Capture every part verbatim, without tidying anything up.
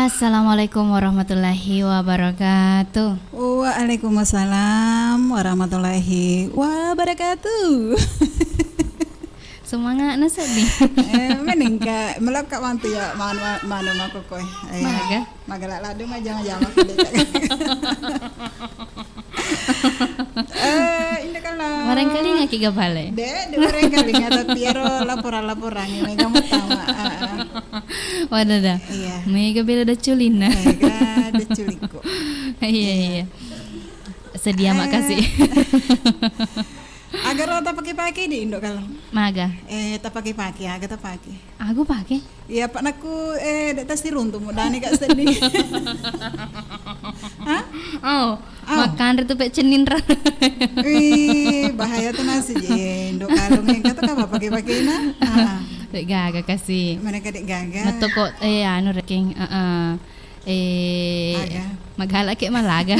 Assalamualaikum warahmatullahi wabarakatuh. Waalaikumsalam warahmatullahi wabarakatuh. Semangat nasib nih. Eh, meningkat. Melekat mantu ya, manu, manu mako koe. Eh, maga? Maga la-, ladu majama-jama. Eh, indah kalau. Marengkalinga ki gapale? De, de marengkalinga, tapi ero laporan-laporan ini kamu tahu. Ah, ah. Wadah dah. Iya. Mega bela da culina. Mega da culiko. Iya, iya. Sedia makasih. Agaro tapake-pake di Indo kalau. Maga? Eh, tapake-pake, aga tapake. Aku pake. Iya, Pak, nakku, eh, dek tas diruntu, mau dani, Kak, sedih. Hah? Oh, oh. Makanre tu pek cenin ra. Wih, bahaya tu nasi je. Indo kalung yang kata apa pakai-pakai na? Ah. Dek gaga kasih. Mana ka dek gaga? Metu kok, eh, anu, Reking. Heeh. Eh, maga? Magala ke malaga.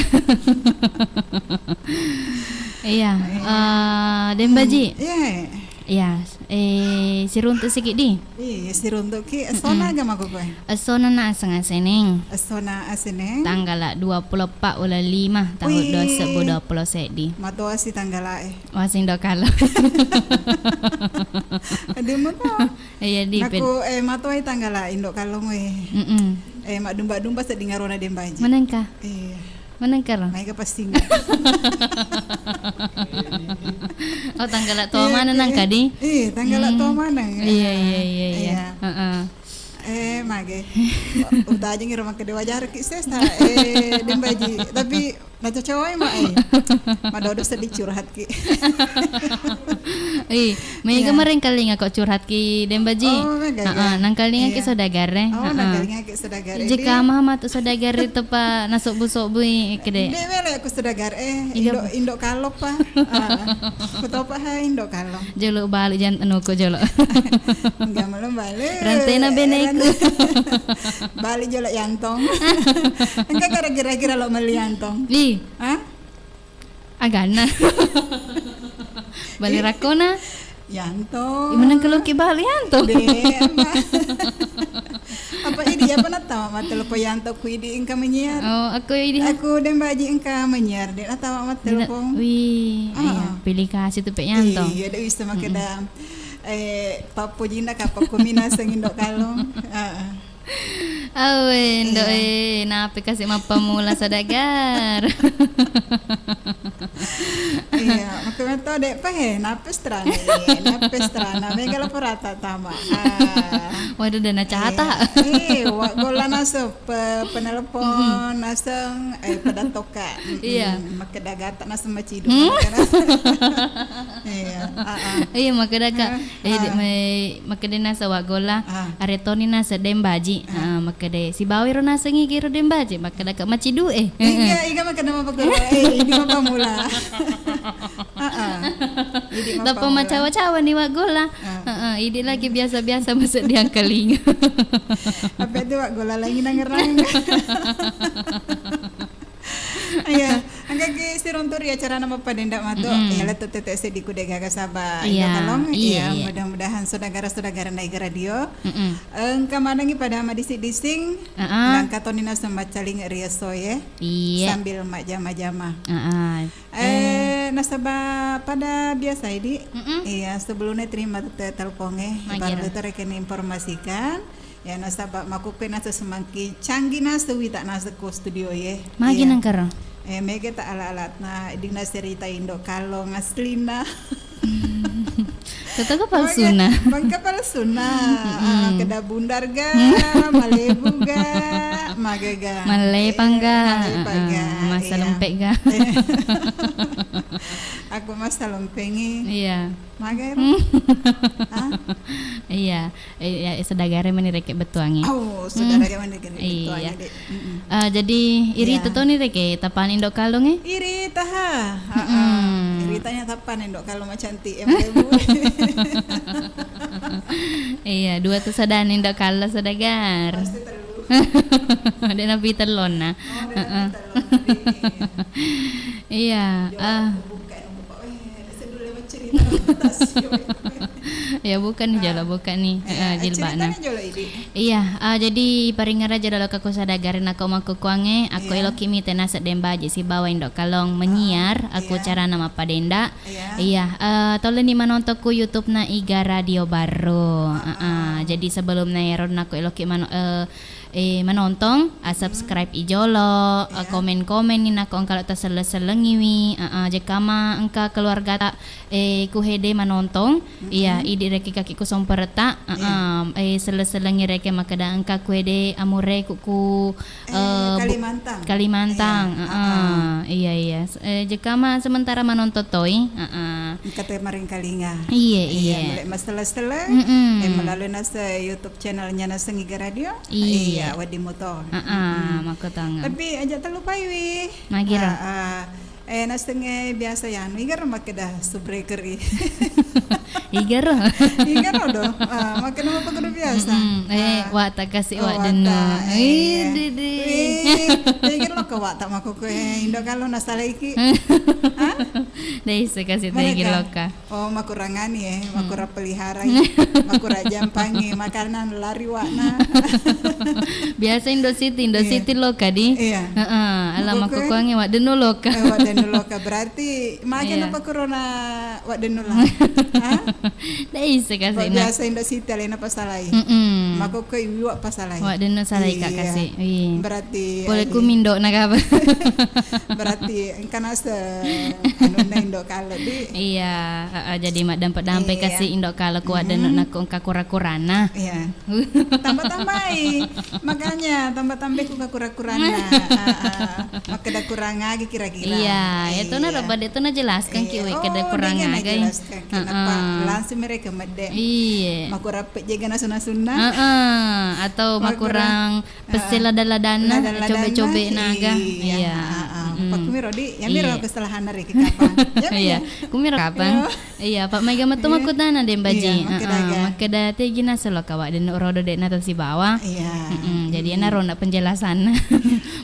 Iya, eh, Dembaji. Hmm, iya. Iya, eh, siruntu sikit di. Iya, siruntu ki. Esona aga mako koe? Esona na aseng aseneng. Esona aseneng. Tanggala dua puluh empat ulan lima tahun dua sebbu dua puluh seddi. Matoa si tanggala e. Wasing dokalo. Adi matoa. Iya, di ped- Naku, eh, matoai tanggala Indo Kalong, weh. Mm-mm. Eh, madumba-dumba sedding arona Dembaji. Manengka? Iya. Manengka ro? Maega passing. Oh, tanggala toa mana nangka di? Iya, tanggala toa mana? Iya, iya, iya, iya. Iya. Heeh. Eh, mage. Utajeng iro makkeda wajarki sesa, eh, Dembaji. Tapi Nacocowai ma, eh. Madodo seddi curhat ki. Ih, mega marengkalinga ko curhat ki Dembaji. Oh, mega, heeh, nangkalinga ki saudagar e. Oh, nangkalinga ki saudagar e. Jika mama tu saudagar e tepa nasobbu-sobbui kede. De mele aku saudagar e. Indo, Indo Kalong pa. Ah, aku topa ha Indo Kalong. Jolo balu jantan uku jolo. Enggak malu balik. Rantena beneku. Balik jolo yantong. Engka kira-kira lo meli yantong. Ih. Hah? Aganna. Bali rakkona. Yanto. Menang keloki bali yanto. De, apa? Apa idi apa natawa mattelepon yanto ku idi engka menyiar. Oh, aku idi. Aku Dembaji engka menyiar de natawa mattelepon. Wih, iya, pilih kasih tu pek yanto. Iya, de bisa makkeda. Eh, pappojinna kapakku minaseng Indo Kalong. Heeh. Awe, Indo e, nape kasi mappamula saudagar? Iya, makanya to dek pa he, nape strana ini, nape strana, mega lo perata tama. Ah. Waduh, dana cata. Iya, wa golla naseng pe-, penelepon, naseng, eh, pada toka. Iya. Makkeda gata naseng macidu. Iya, ah, ah. Iya, makkeda ka. Eh, di, me-, makkeda naseng wa golla, aretoni naseng Dembaji. Ah, makkeda sibawa iro naseng igi ro Dembaji, makkeda ka macidu e. Iga, iga makkeda mapagoro, eh, ini mapamula. Heeh. Tappa macawa-cawa ni wa golla. Heeh, idi lagi biasa-biasa masuk di angkaling. Apa itu wa golla lagi nanggerang. Iya, engka ki siruntu ri acarana mappadendang mato. Mm-mm. Iya, lettu tette seddi ku de gaga saba. Iya, Indo Kalong. Iya, iya, iya. Mudah-mudahan saudara-saudara Naik Radio, mm-mm, engka manengi pada madising-dising, heeh, nangka toni naseng maccaling ri esso e, iya, sambil majjama-jama. Heeh. Eh, nasaba pada biasa idi. Mm-mm. Iya, sebelumnya terima te-, telepon e. Magira. Baru itu rekening informasikan. Ya, nasaba makkukue naseng semakin canggih naseng wita naseng ko studio e. Magi nangkaro? Eh, mega ta ala-alatna, dina cerita Indo Kalong aslina. Tetaga palsuna. Mangka palsuna. Ah, keda bundar ga, malebu ga, maga ga. Malepang ga. Eh, malepang ga. Masa lempek ga. Aku masa lempengi. Iya. Magai ro? Hah? Iya, eh, iya, saudara mani reke bettuangi. Oh, saudara mani reke bettuangi, iya. Dek. Mm-mm. Eh, jadi irita toni reke tapani Indo Kalong e? Irita ha. Heeh. Iritanya tapani Indo Kalong macantik e, malebu. Iya, dua tu sadani Indo Kalong saudagar. Pasti tellu. Dek napi tellonna. Oh, dek napi tellonna. Heeh. Iya, ah. Buka, buka, eh, sedulur maccerita, tasio. Iya, bukan nih, jolo, bukan nih. Heeh, jilbabna. Ceritana jolo, Idi. Iya, ah, jadi paringngeraja jolo ka ku sadagare nako makkukuangnge, akko eloki mite naseng Deng Baji sibawa Indo Kalong menyiar, aku carana mappadenda. Iya. Iya, eh, toleni manontong ku YouTube-na Iga Radio Barru. Heeh, jadi sebelumna ero nako eloki mano-, eh, eh, manontong, ah, subscribe i jolo, eh, komen-komen ni nako engka lo taselleng-sellengiwi, eh, eh, jekkama engka keluargata, eh, ku hede manontong, iya, idi rekeng kaki ku somperetta, eh, eh, eh, selleng-sellengi rekeng makkeda engka ku hede amure ku, ku, eh, bu-, Kalimantan. Kalimantan, iya, eh, eh, iya, iya. Eh, jekkama sementara manontong toi, eh, eh. Engka te maringkalinga. Iya, iya. Male masselleng-selleng, eh, melalui nase YouTube channelnya naseng Iga Radio. Iya. Iya, wedding muto. Heeh, makkutongeng. Tapi aja tellupai wi. Magira. Ah, ah. Eh, naseng, eh, biasa ya, anu, igaro makkeda subscriber i. Igaro. Igaro do. Ah, makkeda apa kudu biasa. Mm-mm. Eh, ah. Wata kasi, oh, wa denno. Wata, eh. Ih, didi. Wih, tegir lo ke wata makku kue Indo Kalong nasalaiki. Hah? Dai sekasi tegir lo ka. Oh, makurangani, eh, makurang peliharai, makurang jampangi makanan lari wa'na. Biasa Indo City, Indo City loka di. Iya. Heeh, ala makkukuangnge wa denno loka. Eh, wa denno loka. Berarti maga napa kurona wa denno la. Hah? Dai sekasi na. Biasa Indo City alena pasalai. Mm-mm. Makkukue iwa pasalai. Wa denno salai ka kasi. Iya. Berarti pole ku mindo na kapa. Berarti engka nase anunna Indo Kalong di. Iya, heeh, jadi maddampe-dampe kasi Indo Kalong ku wa denno nakko engka kura-kurana. Iya. Tambah-tambahi. Makanya tambah-tambahi ku kura-kurana. Heeh. Makkeda kurang aga kira-kira. Iya, itu na roba de tu najelaskan ki we keda kurang aga. Kenapa langsung mereka medde. Iya. Makurang pejjega nasu-nasunna. Heeh, atau makurang pesse lada-ladanna, cobe-cobe naga. Iya. Heeh. Pakkumiro di, yamiro kesalahanna riki kapang. Iya. Kumiro kapang. Iya, Pak, maega metu makkutana Deng Baji. Iya, makkeda tegi naseng lo kawa denno rodo de nata sibawa. Iya. Mm-mm, jadi enaro na penjelasanna.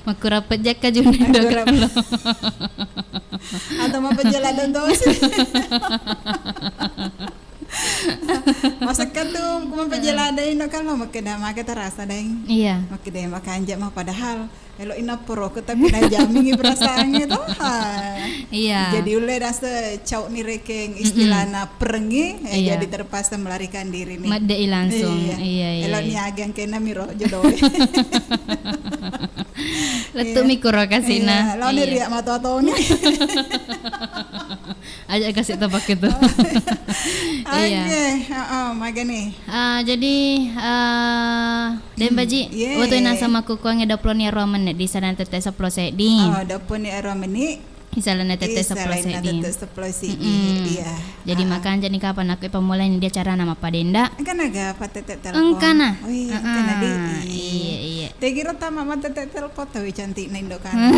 Makurang pejjakka juni. Atau mau penjelasan dosi. Masekka tu ku mapejje ladai no kan lo makkeda maka tarasa dai. Iya. Makkeda makanja mah padahal elo ina poro ke tapi najamingi perasaannya toh. Iya. Jadi ulle rasa cau ni rekeng istilahna perengi, eh, jadi terpaksa melarikan diri nih. Maddei langsung. Iya, iya. Elo niaga kena miro jodoh. Lettu mi kuro kasina. Iya, lawan riak matu atau ni. Aja kasih tebak itu. Iya. Oke, heeh, maga nih. Ah, jadi, ah, Deng Baji, waktu nasa makkukuangnge dua puluh ni arua menit di sana tette sepuluh seddi. Oh, dua puluh ni arua menit. Di sana tette sepuluh seddi. Iya. Jadi makan jadi kapan aku pemulai ni dia carana mappadenda. Engka naga patete telepon. Engkana. Oh iya, engkana di. Iya, iya. Tegiro tama matete telepon tawi cantik na Indo kan.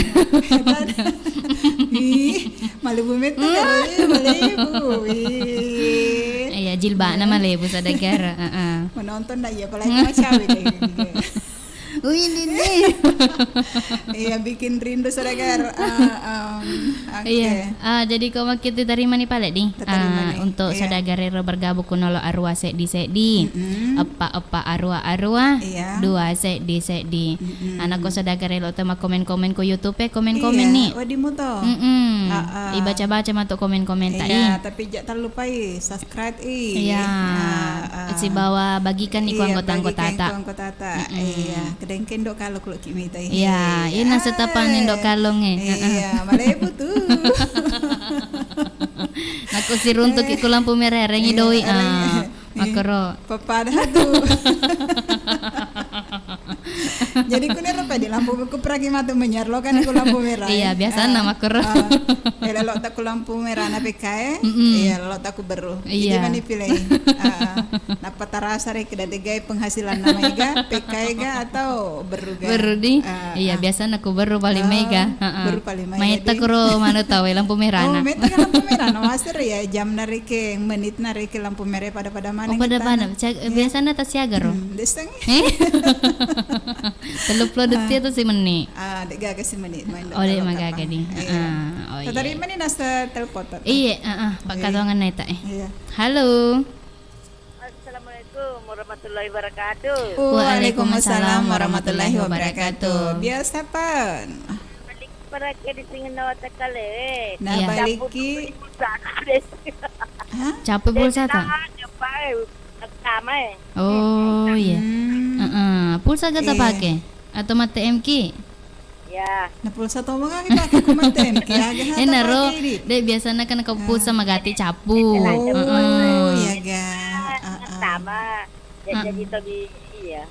Ih, malebu metta karo, ih, malebu. Ih. Iya, jilbabna malebu sadagara. Heeh. Menonton dah iya apalagi macawe deh. Wih, ini nih. Iya, bikin rindu sadagara. Ah, em, oke. Iya. Ah, jadi ko makkita tarima ni pale di. Tatarima ni. Untuk sadagara ro bergabung kunolo arua seddi-seddi. Eppa-eppa arua-arua. Iya. Dua seddi-seddi. Anakku sadagara lo tema komen-komen ku YouTube e, komen-komen ni. Wedding muto. Mm-mm. Ibaca-baca matu komen-komen ta i. Iya, tapi ja tallupai subscribe i. Iya. Sibawa bagikan ni ku anggota-anggota ta. Anggota ta. Iya, kedengken dok kalau kulo ki mita. Iya, ina setapa ni dok kalong e. Iya, malebu tu. Nakko siruntuk ki ku lampu merah rengi doi. Ah. Makoro. Papada tu. Jadi kuniro pedi lampu ku peragi matu menyar lo kan ku lampu merah. Iya, biasa na makoro. Iya, lelo tak ku lampu merah na P K E. Iya, lelo tak ku beru. Iya. Jadi mani pilih. Napa tarasa rek da degai penghasilan nama iga, P K E ga atau beru ga? Beru di. Iya, biasa na ku beru paling mega. Beru paling mega. Maeta kuro mana tawe lampu merah na. Oh, meta lampu merah na. Wasir ya jam na rek, menit na rek lampu merah pada-pada mana. Oh, pada-pada. Biasana tasiaga ro. Deseng. Tellu puluh detik atau si menit? Ah, dek gaga si menit main. Oh, dek magaga di. Iya. Tadi mani nasa telepon. Iya, heeh, pakkatongan naita eh. Iya. Halo. Warahmatullahi wabarakatuh. Waalaikumsalam warahmatullahi wabarakatuh. Biasa pan. Balik pada ke di singin nawa takale. Nah, iya. Baliki. Pulsa aku deh. Hah? Capek pulsa ta? Tahan, apa, eh, pertama, eh. Oh, iya. Hmm. Heeh. Pulsa gak tak pakai? Atau mate M ki? Ya. Na pulsa to mega kita ke kumatem, ki aga hata. Enaro, pake di. De biasana kan ko pulsa magati capu. Oh, heeh. Iya ga. Ah, ah. Sama. Jadi to bi, iya.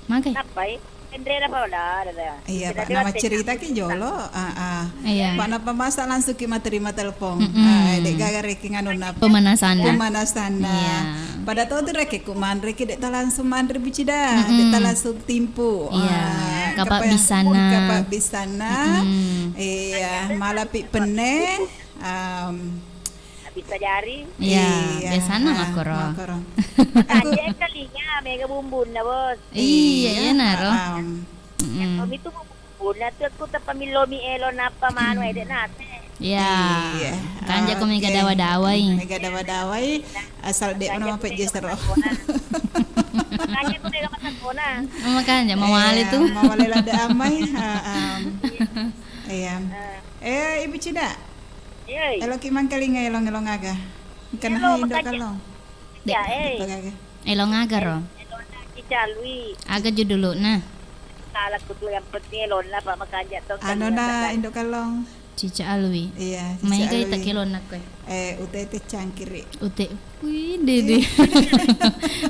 Magai. Napai? Pendera pa udah, ada. Iya, Pak, nama cerita ki jolo. Ah, ah. Iya. Pak, napa masa langsung ki materima telepon? Mm-mm. Ah, de gaga reki nganu napa? Pemanasan. Pemanasan. Iya. Pada to tu reki ku manre ki de ta langsung manre bicida, de ta langsung timpu. Iya, ah, kapang bisana. Kapang bisana. Mm-mm. Iya, malapi penne, em, bisa jari. Iya, iya, biasana ah, makkoro. Makkoro. Aku aja kalinga mega bumbunna, Bos. Iya, iya, naro. Em. Mm-mm. Kami tu Punna tu aku tapamillomi elo nappa manu ede nate. Iya. Iya. Kanja ko mega dawa-dawai. Mega dawa-dawai, asal de mana mapejje sero. Makanya aku mega matakona. Oh, makanya mawale tu. Mawale lada amai. Heeh. Iya. Eh, Ibu Cida. Iya. Elo ki mangkalinga elong-elong aga. Kena hai Indo Kalong. Ya, eh. Elong aga ro? Elona Cica Alwi. Aga judulna? Salah kutu, yang penting elona, Pak, makanja to. Anona Indo Kalong. Cica Alwi. Iya, Cica Alwi. Mai ga ita kelonna koe? Eh, Utete Cangkiri. Ute. Wih, dede.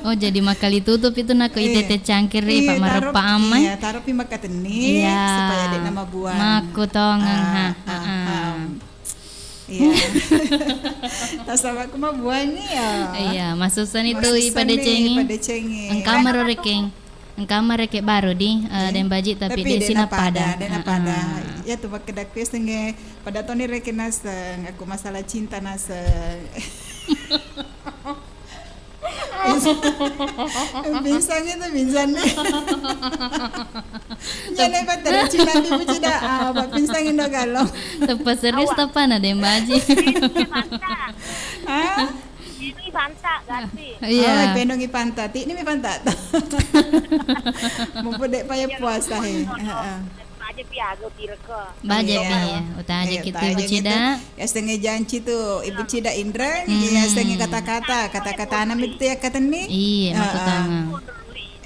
Oh, jadi makkali tutup itu nako Itete Cangkiri, Pak, mareppa amai. Iya, tarupi makkatenni supaya de nama buang. Makku tongeng, ha. Iya. Tasaba ku mabuangi ya. Iya, masussani tu ipadecengi. Ipadecengi. Engka maro rekeng. Engka maro rekeng baru di, eh, Deng Baji, tapi de sinapada. De napada. Ya tu makkedaku sengnge pada toni rekeng naseng. Aku masalah cinta naseng. Pinsang itu pinsang nih. Iya nih, Pak, dari Cina di Bucida. Ah, Pak, pinsang Indo Galong. Tepa serius tepa na Deng Baji. Hah? Ini Fanta ganti. Iya. Oh, penongi Fanta. Ti ini mi Fanta. Mumpung dek paya puasa he. Heeh. Baja pi aga utireko. Baja pi ya. Uta aja kita Ibu Cida. Ya setengah janci tu Ibu Cida Indra, ya setengah kata-kata, kata-kata anak itu ya katenni. Iya, makutanga.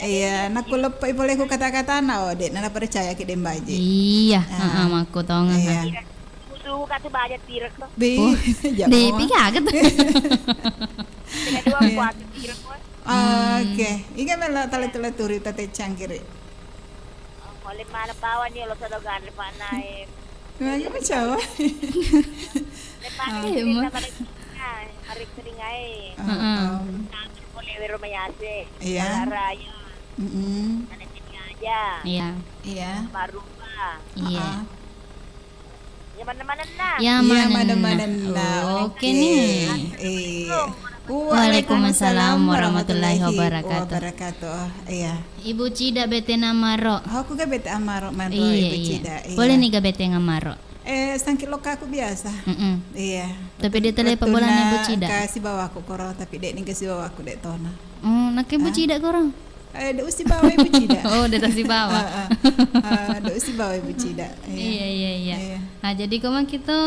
Iya, nakku leppa ipole ku kata-kata na, oh, dek nana percaya ki Deng Baji. Iya, heeh, makutanga. Iya. Suhu katu baja tireko. Be, de pi aga tu. Dengan dua kuat tireko. Oke, ingat melo tale-tale turi tate cangkiri. Oleh mana bawa ni lo sodo gandre panai. Lagi macam. Lepas ini sama lagi. Hari kering ae. Heeh. Kantor boleh wero mayase. Iya. Raya. Mm-mm. Ada sini aja. Iya. Iya. Baru lah. Iya. Ya mana-mana nah. Ya mana-mana. Oke nih. Iya. Waalaikumsalam warahmatullahi wabarakatuh. Iya. Ibu Cida bete namaro. Aku ga bete amaro manro Ibu Cida. Iya. Boleh nih ga bete ngamaro. Eh, sangki lokaku biasa. Mm-mm. Iya. Tapi dia tele pabolana Ibu Cida. Kasi bawaku koro, tapi dek ni kasi bawaku dek tona. Oh, nakke Ibu Cida koro. Eh, de usibawa Ibu Cida. Oh, de tasibawa. Heeh. Eh, de usibawa Ibu Cida. Iya, iya, iya. Nah, jadi ko makkito,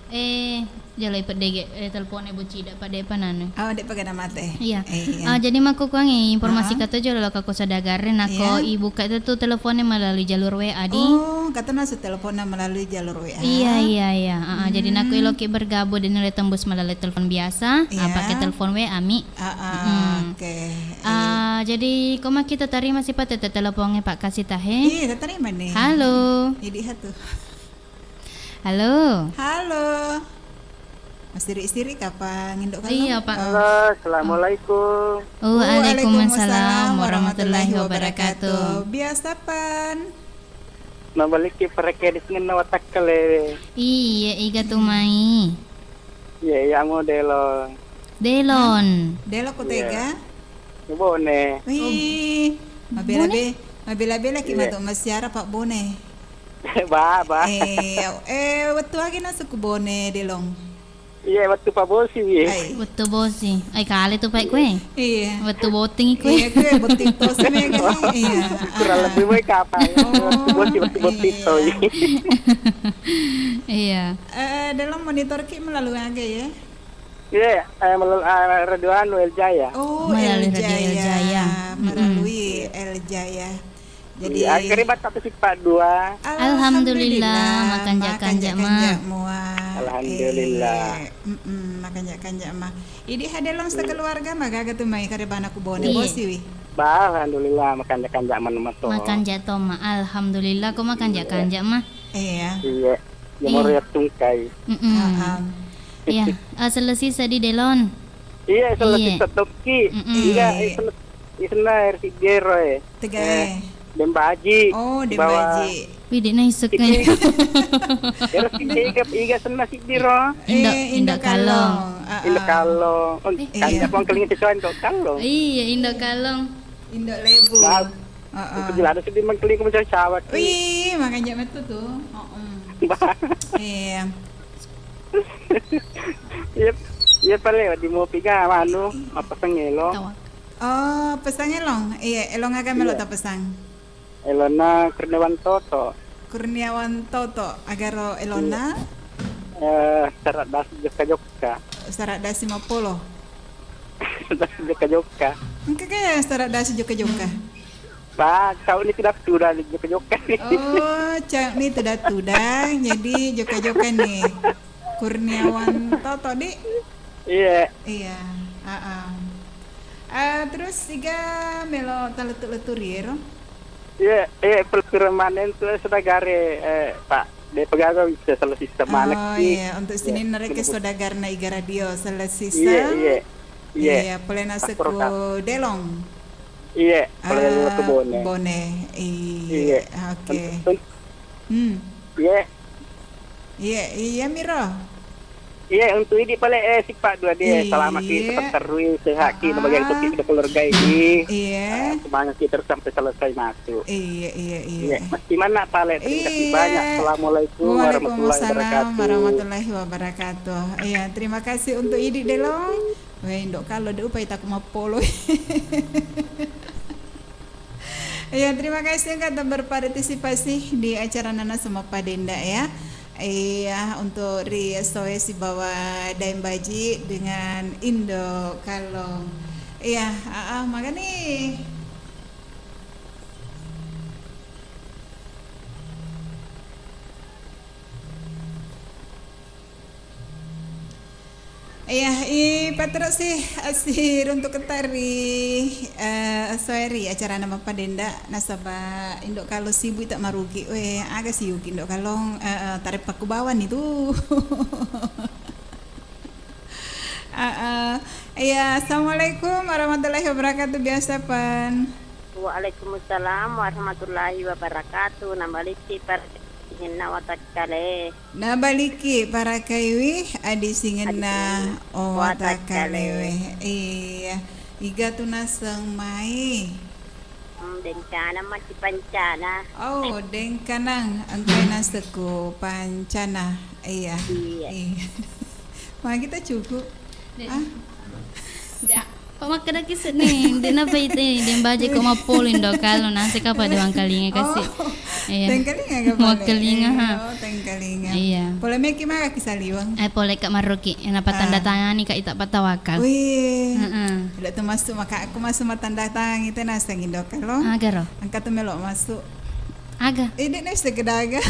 eh, jalo ipeddege, eh, telepon Ibu Cida, pada pananu. Oh, de pagana mate. Iya. Ah, jadi makkukuangi informasi kato jolo lo kako sadagare, nako ibuka itu tuh teleponnya melalui jalur W A di. Oh, kata nasu teleponnya melalui jalur W A. Iya, iya, iya. Ah, jadi nako iloki bergabung dan nilai tembus melalui telepon biasa, ah, pakai telepon W A mi. Ah, ah, oke. Ah, jadi ko makkita tarima sipatetta telepongnge, Pak, kasi tahe. Iya, tatarima ni. Halo. Idi hatu. Halo. Halo. Masiri-siri kapang Indo Kalong? Iya, Pak. Halo, assalamualaikum. Oh, waalaikumsalam warahmatullahi wabarakatuh. Biasa pan. Nabaliki parake di sini na watakkale. Iya, iga tu mai. Iya, iya, amo Delon. Delon. Delon ko tega? Bone. Wih, mabela-be-, mabela-bela ki matu masiara Pak Bone. Ba, ba. Eh, eh, wettu agi nasu ku Bone, Delong. Iya, wettu pabosi, iya. Ai. Wettu bosi. Ai, kale tu, Pak, kue. Iya. Wettu botting kue. Iya, kue botting tosi mega. Iya. Kurang lebih baik apa? Oh, wettu bosi, wettu botting iya. Tosi. Iya. Eh, dalam monitor ki melalui aga ya? Iya, eh, melalui, eh, Radio Anu, L Jaya. Oh, melalui Radio L Jaya. L Jaya. Mm-mm. Melalui L Jaya. Jadi, iya, keribat satu sipat dua. Alhamdulillah, alhamdulillah, makanja-kanja, makanja-kanja mua. Alhamdulillah. Iya, mm-mm, makanja-kanja ma. Idi hade long sekeluarga, magaga tu mai karebana ku Bone, iya. Bosi wi. Ba, alhamdulillah, makanja-kanja manu mato. Makanja to ma, alhamdulillah, ko makanja-kanja ma. Iya. Iya. Iya. Iya. Iya, ah, selesai seddi delon. Iya, selesai iya. Setokki. Mm-mm. Iya, iya. Isenna, isenna R C G ro, eh. Tegae. Eh, Dembaji. Oh, Dembaji. Wih, dek naisek kan. Iya. Ero siddi iga, iga senna siddi ro. Indo, eh, Indo Kalong. Ah, ah. Indo Kalong. Oh, eh, kanja iya. Pong kelinga sesuai Indo Kalong. Iya, Indo Kalong. Indo Lebu. Bag-, heeh. Aku jelada seddi mengkeling ku mencari cawat. Wih, makanja metu tu. Heeh. Bah. Iya. Iya, iya, pale di mopi ga manu, mappeseng elong. Tawak. Oh, peseng elong. Iya, elong aga melo tapesang? Elona Kurniawan Toto. Kurniawan Toto, agaro elona? Iya. Eh, serak dasi jokka-jokka. Serak dasi mappolo. Serak dasi jokka-jokka. Engka ke serak dasi jokka-jokka? Ba, kau ni tidak sudah jokka-jokka ni. Oh, cak ni tidak tudang, jadi jokka-jokka ni. Kurniawan Toto, di? Iya. Iya, heeh. Eh, terus iga melo talettu-lettu riero? Iya, iya, perkiraan manen tu saudagare, eh, Pak. De pegaga bisa selesai maneng. Oh, iya, untuk sini iya, nareke saudagare na iga radio selesai. Iya, iya. Iya, pole nasek ku Delong. Iya, pole nasek ku Bone. Bone. Iya, oke. Hmm. Iya. Iya, iya miro. Iya, untuk idi pale, eh, sipa dua dia. Iya. Selama ki tetap terus sehat ki, na bagian kopi keluarga ini. Iya. Eh, semangat kita terus sampai selesai masuk. Iya, iya, iya. Iya, masih mana pale? Terima kasih banyak. Assalamualaikum warahmatullahi wabarakatuh. Waalaikumsalam warahmatullahi wabarakatuh. Iya, terima kasih untuk idi Delong. Weh, Indo Kalo de upai taku mappolo. Iya, terima kasih engka telah berpartisipasi di acara Nanaseng Mappadenda ya. Iya, untuk ri Soe sibawa Daeng Baji dengan Indo Kalong. Iya, ah, ah, makani. Iya, ipatterussi assiruntukketta ri, eh, Soeri acarana mappadenda, nasaba Indo Kalo sibui ta marugi. We, aga siuki Indo Kalong, eh, eh, tareppa ku bawani tu. Ah, ah. Iya, assalamualaikum warahmatullahi wabarakatuh. Biasa pan. Waalaikumsalam warahmatullahi wabarakatuh. Nabalikki para-, henna watakkale. Nabalikki parakaiwi adisingenna watakkalewe. Iya. Iga tu naseng mai? Hmm, dencana maki pancana. Oh, dengkanang engkai nasekku pancana. Iya. Iya. Iya. Magi ta cukup. Ah. Pak, makkedaki senni, de napa itu, de mbaje ko mappolo Indo Kalo, nase kapa de wangkalinga kasi. Oh, iya. Tengkalinga ka pole? Wangkalinga, ha. Oh, tengkalinga. Iya. Pole meki maka ki saliweng. Eh, pole ka marroki, napa tanda tangani ka ita patawakal. Wih. Heeh. Tidak tu masuk maka aku masuk ma tanda tangan itu nase Indo Kalo. Agaro. Engka tu melo masuk. Aga? Eh, de' naisseng keda aga.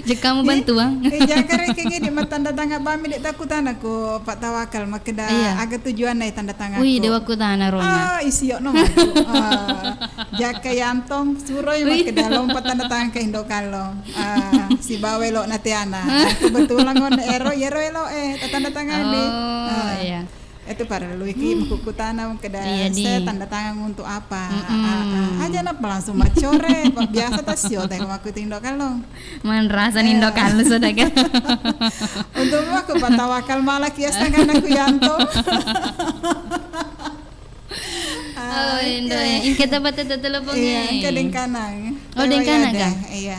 Jekkamu bantuang. Eh, jaka rekeng de' mattanda tangan bami de' takkutana ko Pak Tawakal makkeda aga tujuanna tanda tangan. Wih, de' wakkutana rona. Ah, isio no matu. Ah, jaka yantong suroi makkeda lompat tanda tangan ke Indo Kalo. Ah, sibawa elo na tiana. Kebetulan on ero, ero elo eh tanda tangan de'. Oh, iya. Itu parellu iki makkukutana makkeda, iya, saya tanda tangan untuk apa? Ah, ah. Aja napa langsung macore, Pak. Biasa ta sio teh makkutu Indo Kalo. Manrasa Indo Kalo sudah kan. Untuk aku patawakal malah kias tangan aku yanto. Oh, Indo ya. Ingke tempat telepon. Iya, engka dengkanang. Oh, dengkanang kan? Iya.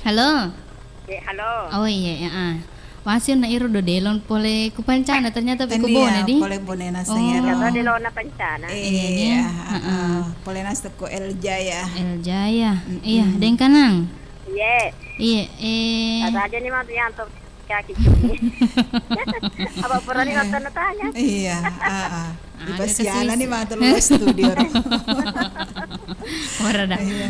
Halo. Eh, halo. Oh, iya, iya, ah. Pasir na iro do delong pole ku Pancana, ternyata pe ku Bone di. Pole Bone naseng ero. Iya, delona Pancana. Iya, iya, heeh. Pole naseng ku El Jaya. El Jaya. Iya, Dengkanang. Iya. Iya, eh. Kata aja nih, Mak, yang tuh kaki cumi. Apa pura nih, waktu tanya? Iya, heeh. Ipasiala ni matu lo studio ro. Ora dah. Iya.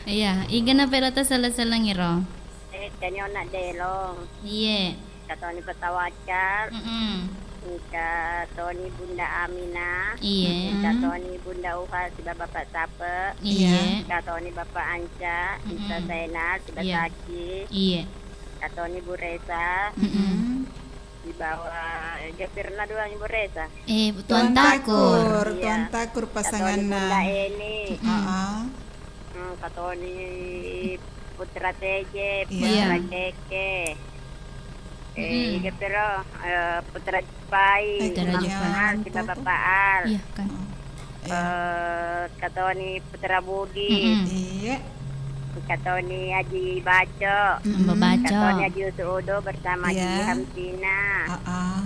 Iya, igana pelata sala-salangiro. Eh, kani onna delong. Iye. Katoni Petawacar. Mm-mm. Katoni Bunda Amina. Iye. Katoni Bunda Uha siba Bapak Sape. Iye. Katoni Bapak Anca, Isa Zainal, siba Saki. Iye. Katoni Bu Resa. Mm-mm. Sibawa, eh, gapirna duang Ibu Resa. Eh, Tuan Takur. Tuan Takur, iya. Tuan Takur pasanganna. Katoni Bunda Eni. Mm-mm. Heeh. Hmm, katoni Putra Teje, Putra Keke. Eh, gapiro, eh, Putra Jupai, Putra Jupai. Al, siba Bapak Al. Iya, kan. Oh. Eh, katoni Putra Budi. Mm-mm. Iya. Katoni Aji Baco. Mm-mm. Mbak Baco. Katoni Aji Usu Udo bersama Aji Hamsina. Heeh.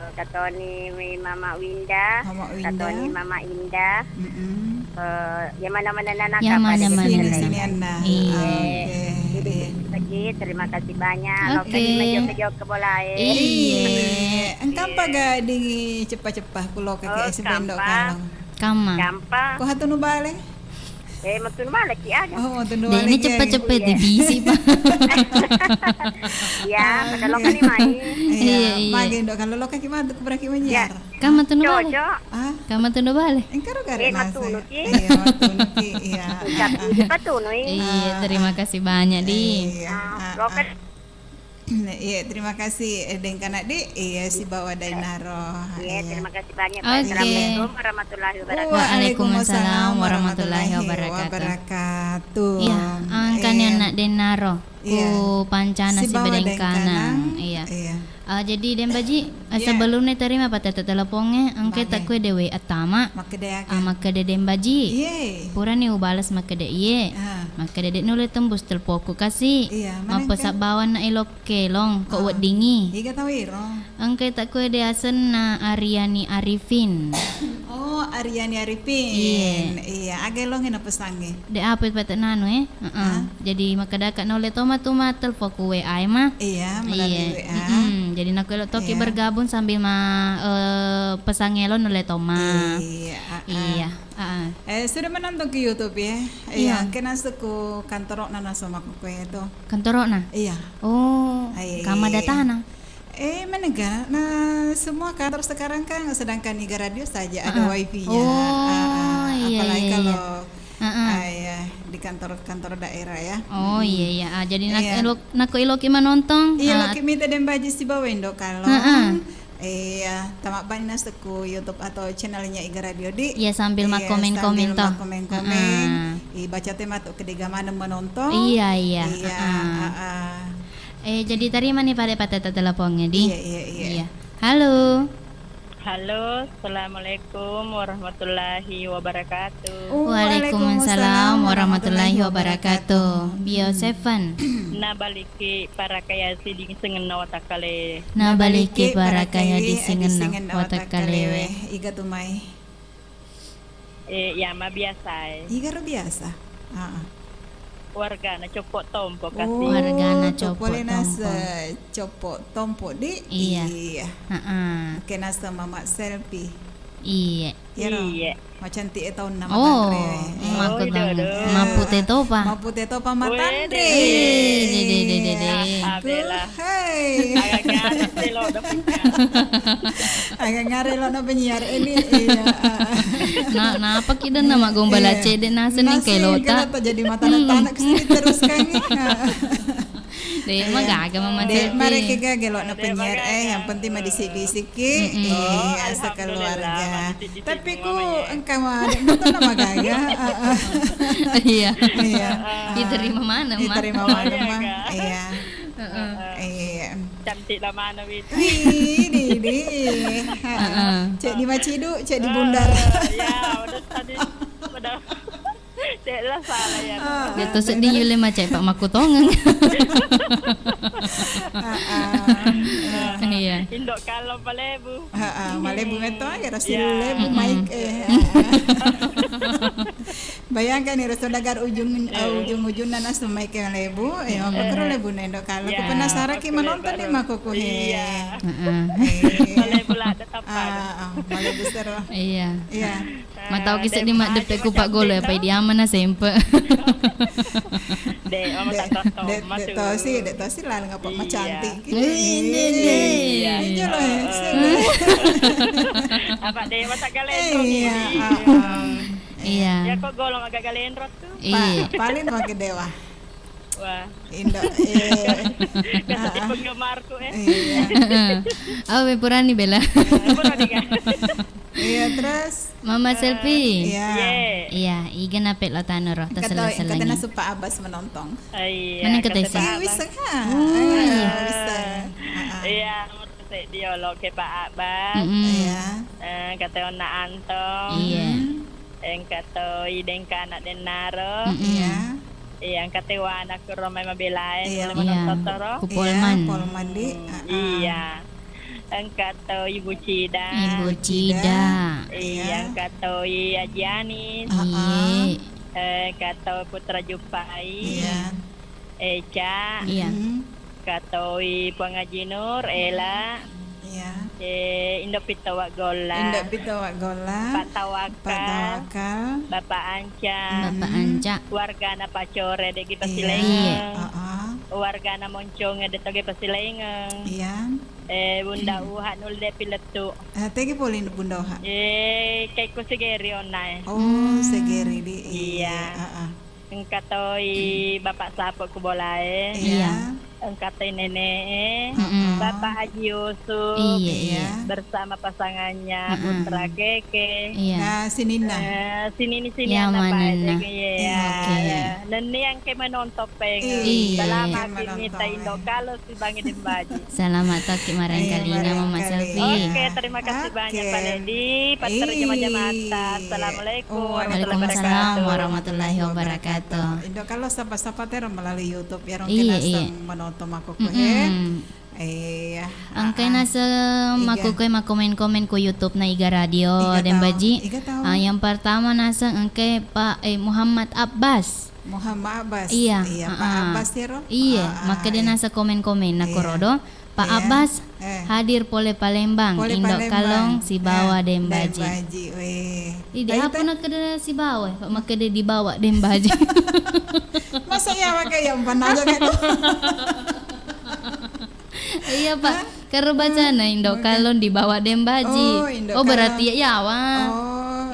Eh, katoni Mama Winda. Mama Winda. Katoni Mama Indah. Mm-mm. Eh, ya mana-mana nana. Ya mana-mana. Sini-sini Anna. Iya. Oke. Jadi, terima kasih banyak. Oke. Loka di mejo-mejo ke bola, eh. Iya. Engkang paga di ceppa-ceppa kulo ke S Bendo kampa. Kamma? Gampang. Ko hatunu bale? Eh, matunu bale ki aga. Oh, matunu bale ki. Ini cepet-cepet di bisi, Pak. Iya, pada loka ni mai. Iya, iya. Magi ndo kalau loka ki matu berarti menyiar. Kan matunu bale? Cocok. Ah? Kan matunu bale? Engkaro gare nase. Eh, matunu ki. Iya, matunu ki. Iya. Ucap ini patunu, eh. Iya, terima kasih banyak, Di. Iya. Ah, loka Iya, terima kasih, eh, Dengkanang, Di. Iya, sibawa Dainaro. Iya, terima kasih banyak, Pak. Oke. Assalamualaikum warahmatullahi wabarakatuh. Waalaikumsalam warahmatullahi wabarakatuh. Iya, engkani anak Dainaro. Iya. Ku Pancana sibawa Dengkanang. Iya. Iya. Ah, jadi, Deng Baji, eh, sebelumnya terima patetta teleponnya, engke takkue dewe attama. Makkeda aga? Ah, makkeda Deng Baji. Iye. Purani ubales makkeda iye. Ah. Makkeda de nulle tembus telpokku kasi. Iya, manengka? Mappasabbawanna elo Kelong, ko weddingi. Iga tau iro? Engka takkue de asenna Aryani Arifin. Oh, Aryani Arifin. Iye. Iya, aga elongnge napesangnge? De apa pete nanu, eh? Heeh. Hah? Jadi makkedaka naulle to matu mattelpon ku W A e ma. Iya, melalui W A. Mm-mm. Jadi nakko elo toki bergabung sambil ma, eh, pesangnge elo nulle to ma. Iya, ah, ah. Iya. Heeh. Eh, sudah menonton ke YouTube ya? Iya. Iya, engka naseng ku kantoro'na naseng makkukue to. Kantoro'na? Iya. Oh, kamma datana? Eh, menega, nah, semua kantor sekarang kan sedangkan Iga Radio saja ada wifi-nya. Oh, iya, iya, iya. Apalagi kalau, ah, iya, di kantor-kantor daerah ya. Oh, iya, iya. Ah, jadi nak-, elo-, nakko eloki manontong, iya, ah, eloki mita Deng Baji sibawa Indo Kalong. Heeh. Iya, tamabbani naseng ku YouTube atau channelnya Iga Radio, Di. Iya, sambil makkomen-komen to. Iya, sambil makkomen-komen. Heeh. Ibaca tema tu kedega maneng menonton. Iya, iya. Iya, heeh. Eh, jadi terima nih pada patetta teleponnya, Di. Iya, iya, iya. Iya. Halo. Halo, assalamualaikum warahmatullahi wabarakatuh. Waalaikumsalam warahmatullahi wabarakatuh. Bio Seven. Nabaliki parakaya siding sengenna watakkale. Nabaliki parakaya di sengenna watakkalewe. Iga tu mai? Eh, iya ma biasa e. Iga ro biasa? Heeh. Wargana Coppo Tompo kasi. Oh, wargana Coppo Tompo. Pole naseng Coppo Tompo, Di? Iya. Iya. Heeh. Engka naseng Mama Selfie. Iya. Iyaro. Iya. Macantik e taunna matanre. Oh, iya, makkutangnga. Mappute topa. Mappute topa matanre. Wede. Eh, de, de, de, de, de. Ah, bela. Hai. Agak ngare lo na penyiar. Agak ngare lo na penyiar ini, iya. Na, napa ki denna maggombala cedde naseng ni kelota. Naseng kelota jadi mata-mata anak sini terus kan. De, magaga mama de, mare ki gaga lo na penyiar, eh, yang penting madisik-disik ki. Mm-mm. Eh, asa keluarga. Tapi ku engka ma, de, betul na magaga. Iya. Iya. Diterima mana, Ma? Diterima mana, Ma? Iya. Heeh. Iya. Cantik lah mana itu. Ih, di, di. Heeh. Cek di Macidu, cek di Bundar. Ya, udah tadi. Udah. Cek lah salah ya. Dia tu sedih yule macam Pak Makutongeng. Iya. Indo' Kallong Malebu. Heeh, Malebu metto aga ro, Sillebu, Maik, eh. Bayangkan iro, saudara, ujung, eh, ujung-ujungna nasu Maik e Malebu, eh, makkoro Lebu na Indo' Kallong. Ku penasaran ki menonton ni makkokkoe. Iya. Heeh. Malebu ladde' tappa. Ah, ah, Malebu sero. Iya. Iya. Matau ki seddi maddeppe ku paggolo, apa idi amana sempe. De', mama de', de', de' tosi, de' tosi laleng apa macantik. Iya. Iya. Iya, lo, eh. Apa de' mata galendro. Iya. Iya. Ya kok golong agak galendro tuh. Iya. Paling pakai dewa. Wah. Indo, eh. Penggemarku, eh. Iya. Oh, purani bela. Purani kan. Iya, terus? Mama Selfie. Iya. Iya, iga nape lo tanu ro, engka to, engka to nasu Pak Abbas menonton. Iya, mana engka to isi? Wisseng ha. Oh, iya. Wisseng. Iya, nomor seddi olo ke Pak Abbas. Iya. Eh, kata Onna Anto. Iya. Engka to i Dengkana Dennaro. Iya. Iya, engka te wana kuro mai mabelae, iya, nulle manonton toro. Ku Polman. Iya, Polman di. Iya. Engka to Ibu Cida. Ibu Cida. Iya, engka to i Aji Anis. Iya. Eh, engka to Putra Juppai. Iya. Eca. Iya. Engka to i Puang Aji Nur, Ela. Iya. Eh, Indo Pito Waggolla. Indo Pito Waggolla. Pak Tawakal. Pak Tawakal. Bapak Anca. Bapak Anca. Wargana Pacore de' gi pasilaingeng. Iya. Heeh. Wargana Monconge de' to gi pasilaingeng. Iya. Eh, Bunda Uha nulle pilettu. Eh, tegi poli Bunda Uha? Eh, kaikku Segeri onnae. Oh, Segeri di. Iya. Heeh. Engka toi Bapak Sapo ku bolae. Iya. Engka toi nene'e. Mm-mm. Bapak Haji Yusuf. Iya, iya. Bersama pasangannya, mm-mm, Putra Keke. Iya. Nah, sininna. Eh, sinini-sini anak manenna. Iya, iya. Oke. Nenni yang ke menonton peng. Iya. Selama kini ta Indo Kallong sibangi Dembaji. Selamat toki marengkalinga, Mama Selfie. Oke, terima kasih banyak, Pak Ledi. Patterru jama-jamata. Assalamualaikum warahmatullahi wabarakatuh. Waalaikumsalam warahmatullahi wabarakatuh. Indo Kallong sapa-sapa tero melalui YouTube ya, rong kena sang manoto makkokkoe. Iya, iya. Engka naseng makkokkoe makkomen-komen ku YouTube na Iga Radio Dembaji. Ah, yang pertama naseng engka Pak, eh, Muhammad Abbas. Muhammad Abbas. Iya, Pak Abbas ya, ro? Iya, makkeda nasa komen-komen na korodo. Pak Abbas, hadir pole Palembang, Indo Kallong sibawa Dembaji. Idi apa nakkeda sibawa, Pak, makkeda dibawa Dembaji. Masa iya, makkeda iya, empan aja kan. Iya, Pak. Karo bacana Indo Kallong dibawa Dembaji. Oh, berarti ya, yawa.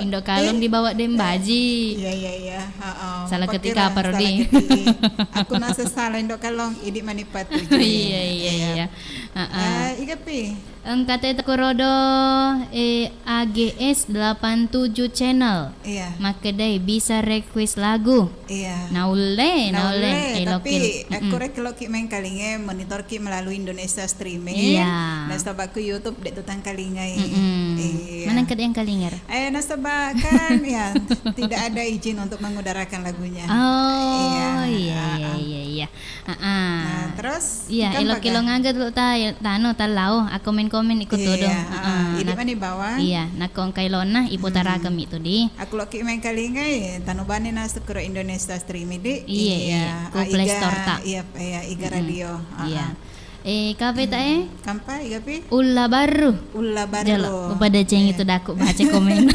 Indo Kallong dibawa Dembaji. Iya, iya, iya. Heeh. Salah ketik apa, Rodi? Aku nasa salah Indo Kallong, idi mani patuju. Iya, iya, iya. Heeh. Eh, iga pi? Engka te tokorodo, eh, A G S delapan tujuh channel. Iya. Makkedai bisa request lagu. Iya. Naulle, naulle, naulle, eh, tapi, eh, kure keloki maengkalinga, monitorki melalui Indonesia Streaming. Iya. Nasaba ku YouTube de tu tangkalingai. Mm-mm. Iya. Mana engka de engkalinga? Eh, nasaba kan, ya, tidak ada izin untuk mengudarakan lagunya. Oh, iya, iya, iya, iya. Heeh. Nah, terus iya, elo-kelo ngaga dulu ta, tanu, talao, akkomen-komen ikut tudung. Heeh. Idi mani bawang. Iya, nakko engka elona iputara kemi tu di. Aku loki maengkalinga, eh, tanu bani na sekuro Indonesia Stream idi. Iya, iya. Ku Play Store ta. Iya, iya, Iga Radio. Iya. Eh, kape ta, eh? Kampa, iga pi? Ulla Barru. Ulla Barru. Jolo, upada cengi tu daku baca komen.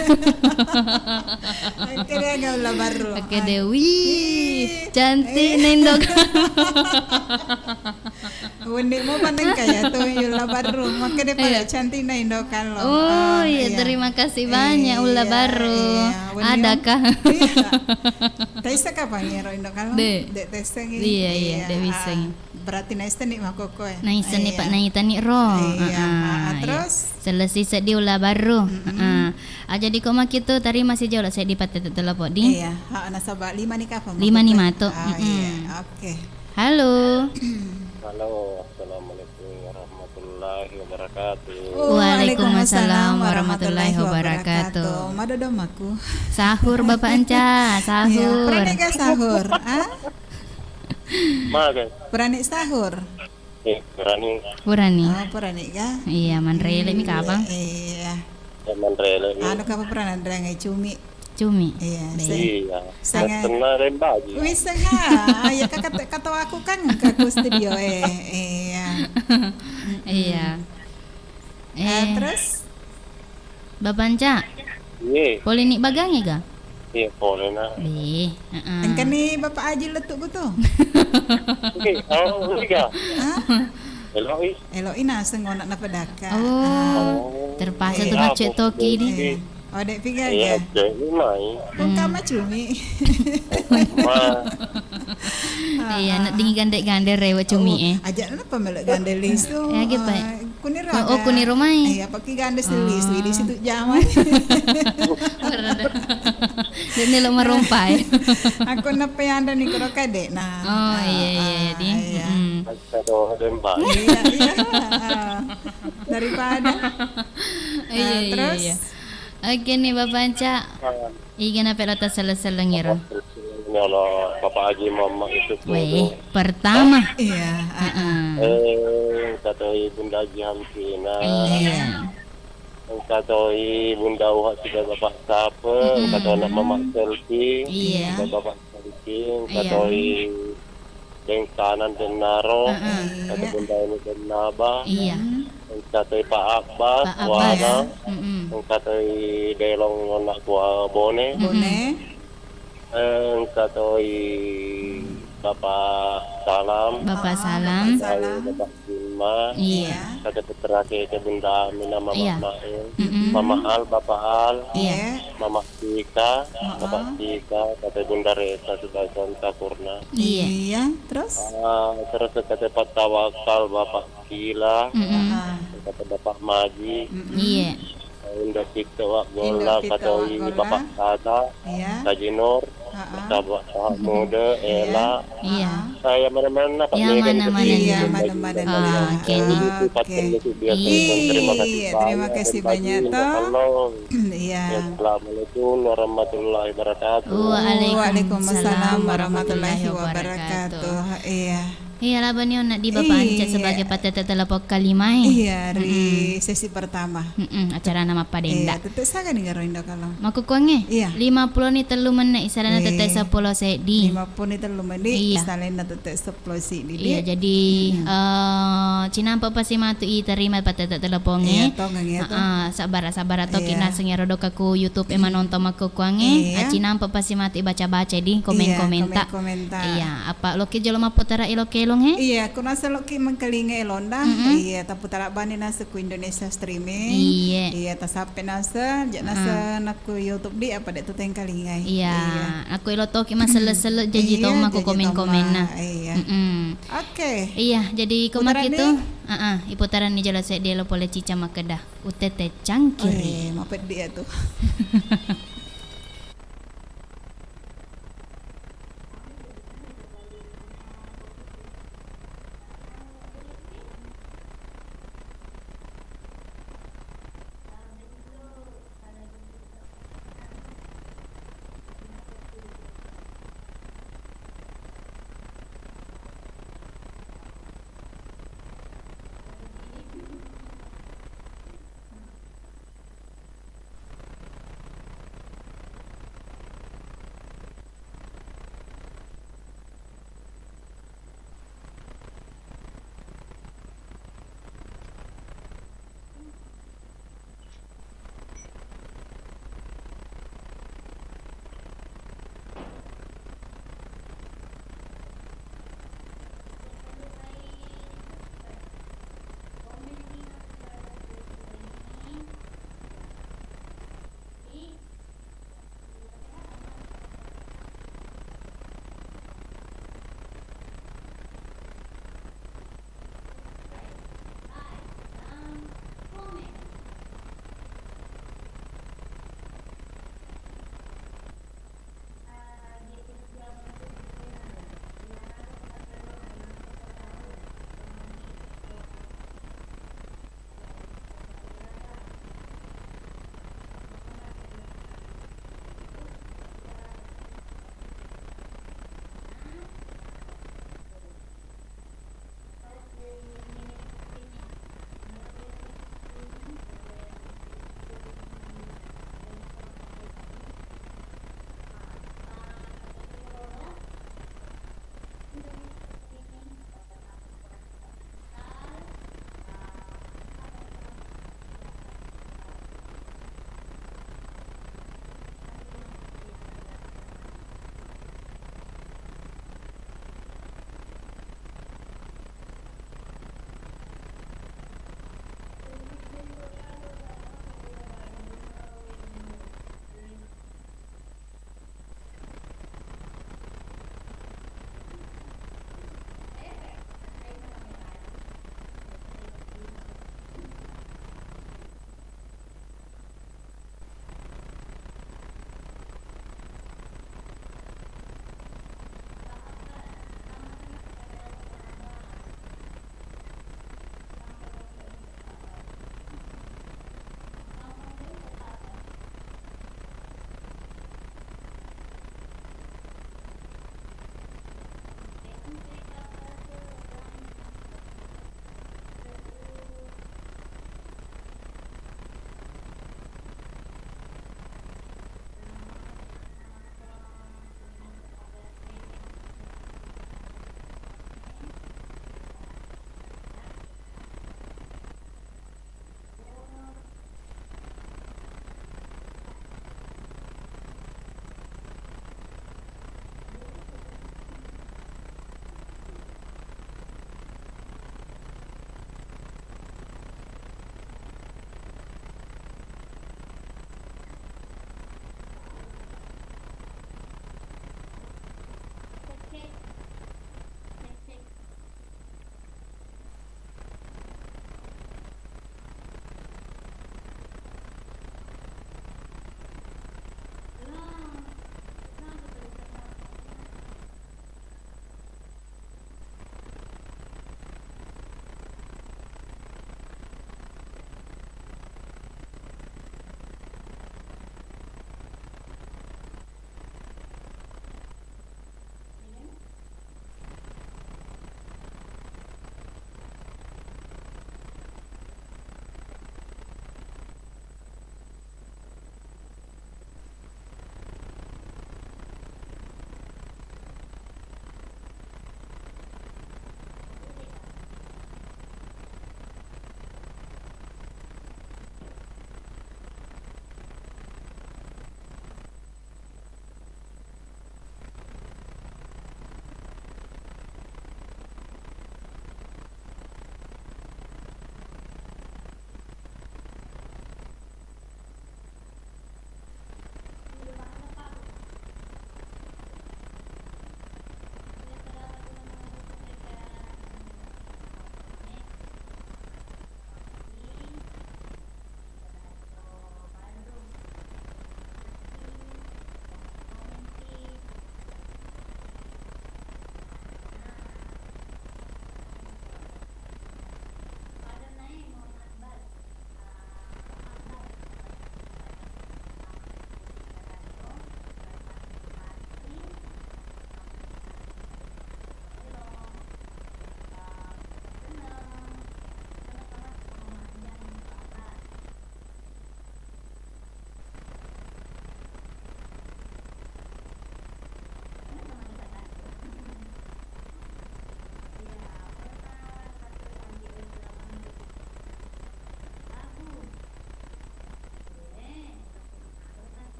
Oke deh, aga Ulla Barru. Oke deh, wih, cantik na Indo Kallong. Wenni mo paneng kaya tu Ulla Barru. Makkedai pale cantik na Indo Kallong. Oh, iya, terima kasih banyak Ulla Barru. Adakah? Taisa kapang ero Indo Kallong? De. De taisa. Iya, iya, de bisa. Berarti naisseng ni makkokkoe. Naisseng ni, Pak, naita ni ro. Iya. Heeh, terus? Selesai seddi Ulla Barru. Heeh. Ah, jadi ko makitu tarima si jolo seddi pattette telepon di. Iya, ha, nasaba lima ni kapang. Lima ni mato. Ah, iya. Oke. Halo. Halo, assalamualaikum warahmatullahi wabarakatuh. Waalaikumsalam warahmatullahi wabarakatuh. Madodo maku. Sahur, Bapak Anca, sahur. Iya, purani ga sahur, ah? Maga. Purani sahur. Eh, purani. Purani. Oh, purani ga? Iya, manrele mi kapang. Iya. Eh, manrele mi. Anu, kapa pura nanreang cumi? Cumi. Iya. Be. Iya. Sanga. Tenna rembaji. Wis, sanga. Ya, kata, kata aku kan ke studio, eh. Iya. Iya. Eh, terus? Bapanca? Iye. Pole ni bagange ga? Iye, pole na. Be, heeh. Engkani Bapak Aji lettu ku tu. Oke, oh, ini ga? Hah? Eloi. Eloi naseng ona na pedaka. Oh, terpaksa tu macet toki di. Iya. Oh, dek piga ya? Iya, mai. Kung kama cumi. Ma. Iya, nak dingin gandek-gandek rewa cumi, eh. Aja na pemelo gandek lisu. Ya, gitu, eh. Kuniro. Oh, kuniro mai. Iya, pake gandeng sili, sili situ jaman. Dene lo marompai. Aku nepe anda ni kuro kade. Nah. Oh, iya, iya, iya, di. Iya. Kado demba. Iya, iya. Daripada. Iya, iya, terus? Iya. Oke nih, Bapak Anca. Iga nape lo tasselleng-selleng iro? Nyala Bapak Haji Muhammad itu. Weh, pertama. Iya, heeh. Eh, engka toi Bunda Haji Hamsina. Iya. Engka toi Bunda Uha sudah Bapak Sape, engka toi anak Mama Selfie, iya, sudah Bapak Selfie, engka toi Deng Sanan, Deng Naro, iya, kata Bunda ini Deng Naba, iya, engka toi Pak Abbas, Pak Abbas, Wana, mm-mm, engka toi Delong, Nona Kua Bone, Bone. Eh, engka toi Bapak Salam, Bapak Salam, Bapak Salam. Bapak Bima, iya, kata putra ke, ke Bunda Amina, Mama, iya, Mael, mm-mm, Mama Al, Bapak Al, iya, Mama Sika, heeh, Bapak Sika, kata Bunda Resa, sudah Santa Purna. Iya. Iya, terus? Ah, terus kata Pak Tawakal, Bapak Kila, mm-mm, kata Bapak Maji. Mm-mm. Iya. Indo Pito Wak Gola, Indo Pito Wak Gola. Katoi Bapak Tata, iya, Kajinor, heeh, Bapak Muda, iya, Ela. Iya. Saya mana-mana, Pak. Iya, Medan mana-mana. Iya, mana-mana. Oke, nih. Itu paten itu biasa. Iya, terima kasih banyak. Terima kasih banyak, toh. Iya. Assalamualaikum warahmatullahi wabarakatuh. Waalaikumsalam warahmatullahi wabarakatuh. Iya. Iya, laba ni onna di Bapak Anca sebagai patete telepon kalimae. Iya, ri sesi pertama. Mm-mm, acarana mappadenda. Iya, tette saga ni garo Indo Kalo. Makkukkuangnge? Iya. Lima pulo ni tellu menne, isalana tette seppulo seddi. Lima pulo ni tellu menne, iya, isalana tette seppulo seddi. Iya, jadi, eh, cinampa pasi matu i terima patete telepongnge. Iya, tongeng ya, tong. Ah, sabar, sabar toki naseng ero doka ku YouTube e manontong makkukkuangnge. Iya. Acinampa pasi matu i baca-baca di komen-komenta. Iya, komen-komenta. Iya, apa loki jolo mapputara elo kelong he? Iya, ku naseng loki mengkalinga elonda. Mm-mm. Iya, taputara bani naseng ku Indonesia streaming. Iya. Iya, tasappe naseng, ja naseng nakku YouTube di apa dek tu tengkalingai. Iya, iya, aku elo toki maselle-selle jaji toma ko komen-komenna. Iya. Mm-mm. Oke. Iya, jadi ko maki tu, ah, ah, iputaranni jolo seddi lo pole cica makkeda, utete cangkiri. Eh, mapeddi ya tu.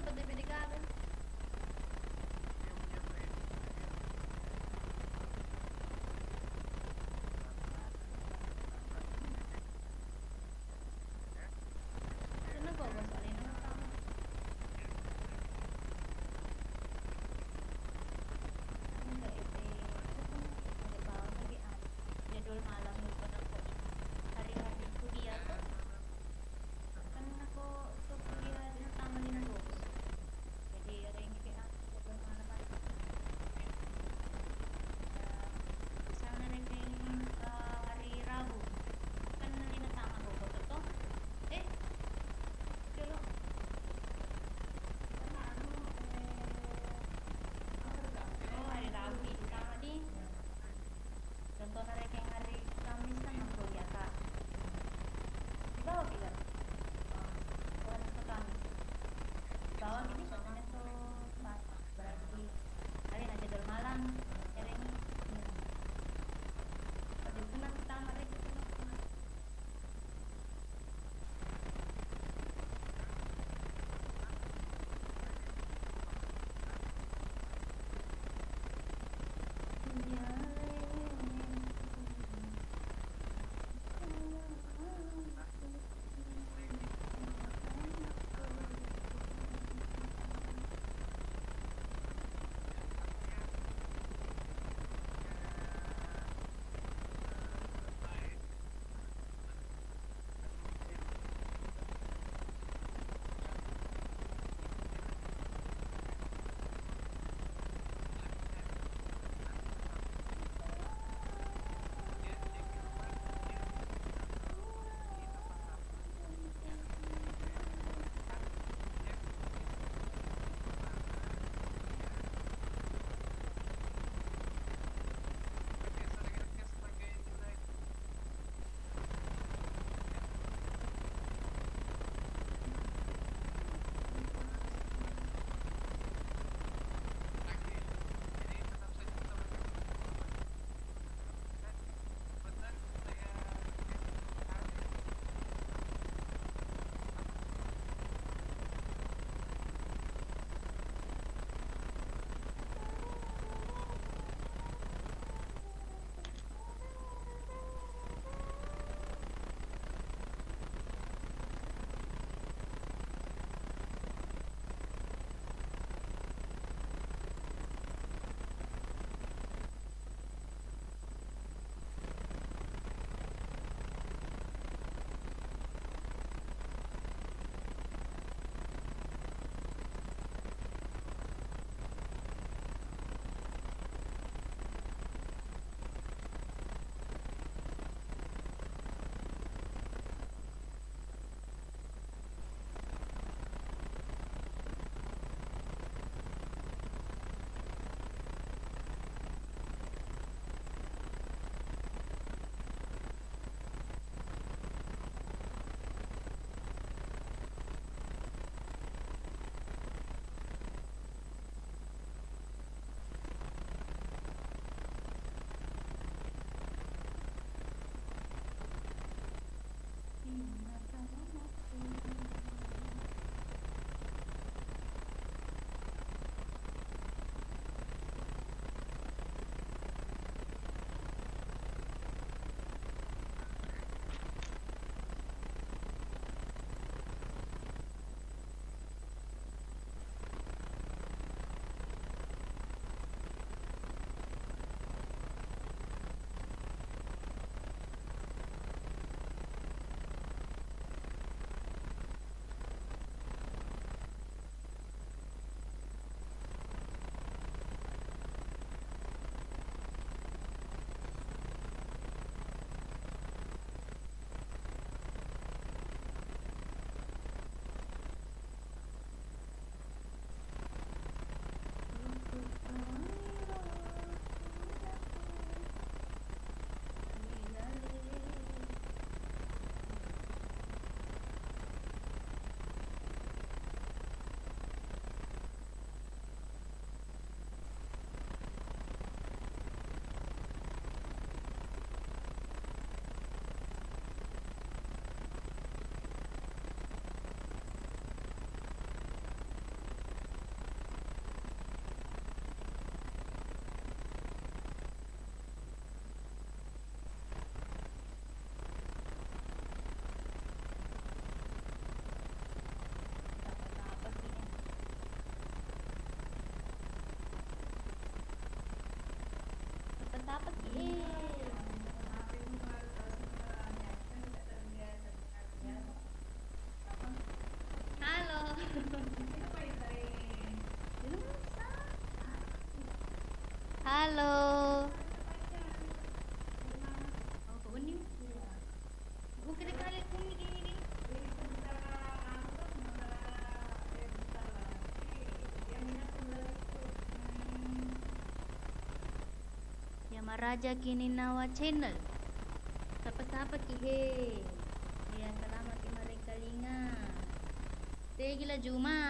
P D P D gaga. Seneng kok, Bos, alena utama. Engka ete, ada bawang lagi, ah, jadwal malam lupa nako hari-hari kuliah tuh. Kan nako untuk kuliah di utama lima Bos. Jadi Raja Kininawa Channel. Sapa-sapa ki he? Iya, salama ki marengkalinga. Tegi la Juma.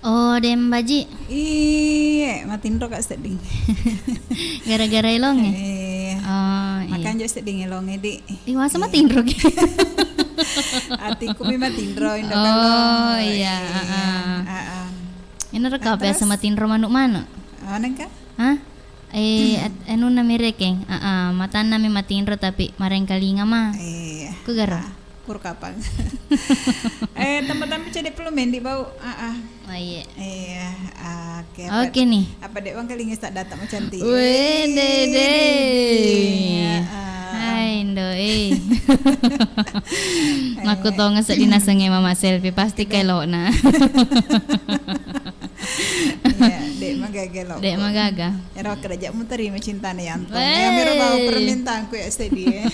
Oh, Dembaji. Iye, matinro ka sedding. Gara-gara elonge? Iya. Oh, iya. Makanja sedding elonge, Di. Ih, masa matinro ki? Atiku mi matinro, Indo. Oh, iya, heeh. Heeh. Ini reka biasa matinro manuk-manuk. Oh, nengka? Hah? Eh, at-, anunna mi rekeng. Aa, matanna mi matinro tapi marengkalinga ma. Iya. Ku garo? Ah, kur kapang. Eh, tambah-tambah cedde perlu mendi bau. Aa. Oh, iya. Iya, oke. Oke nih. Apa dek bang kalinga sak datang macam ti. Weh, dede. Iya, ah. Hai, Indo, eh. Makkutonga seddi nasengnge mama selfie pasti kelokna. Iya, dek magaga lo. Dek magaga. Ero kerja mu terima cintana Yanto. Weh. Ya miro bawa permintaanku ya seddi, eh.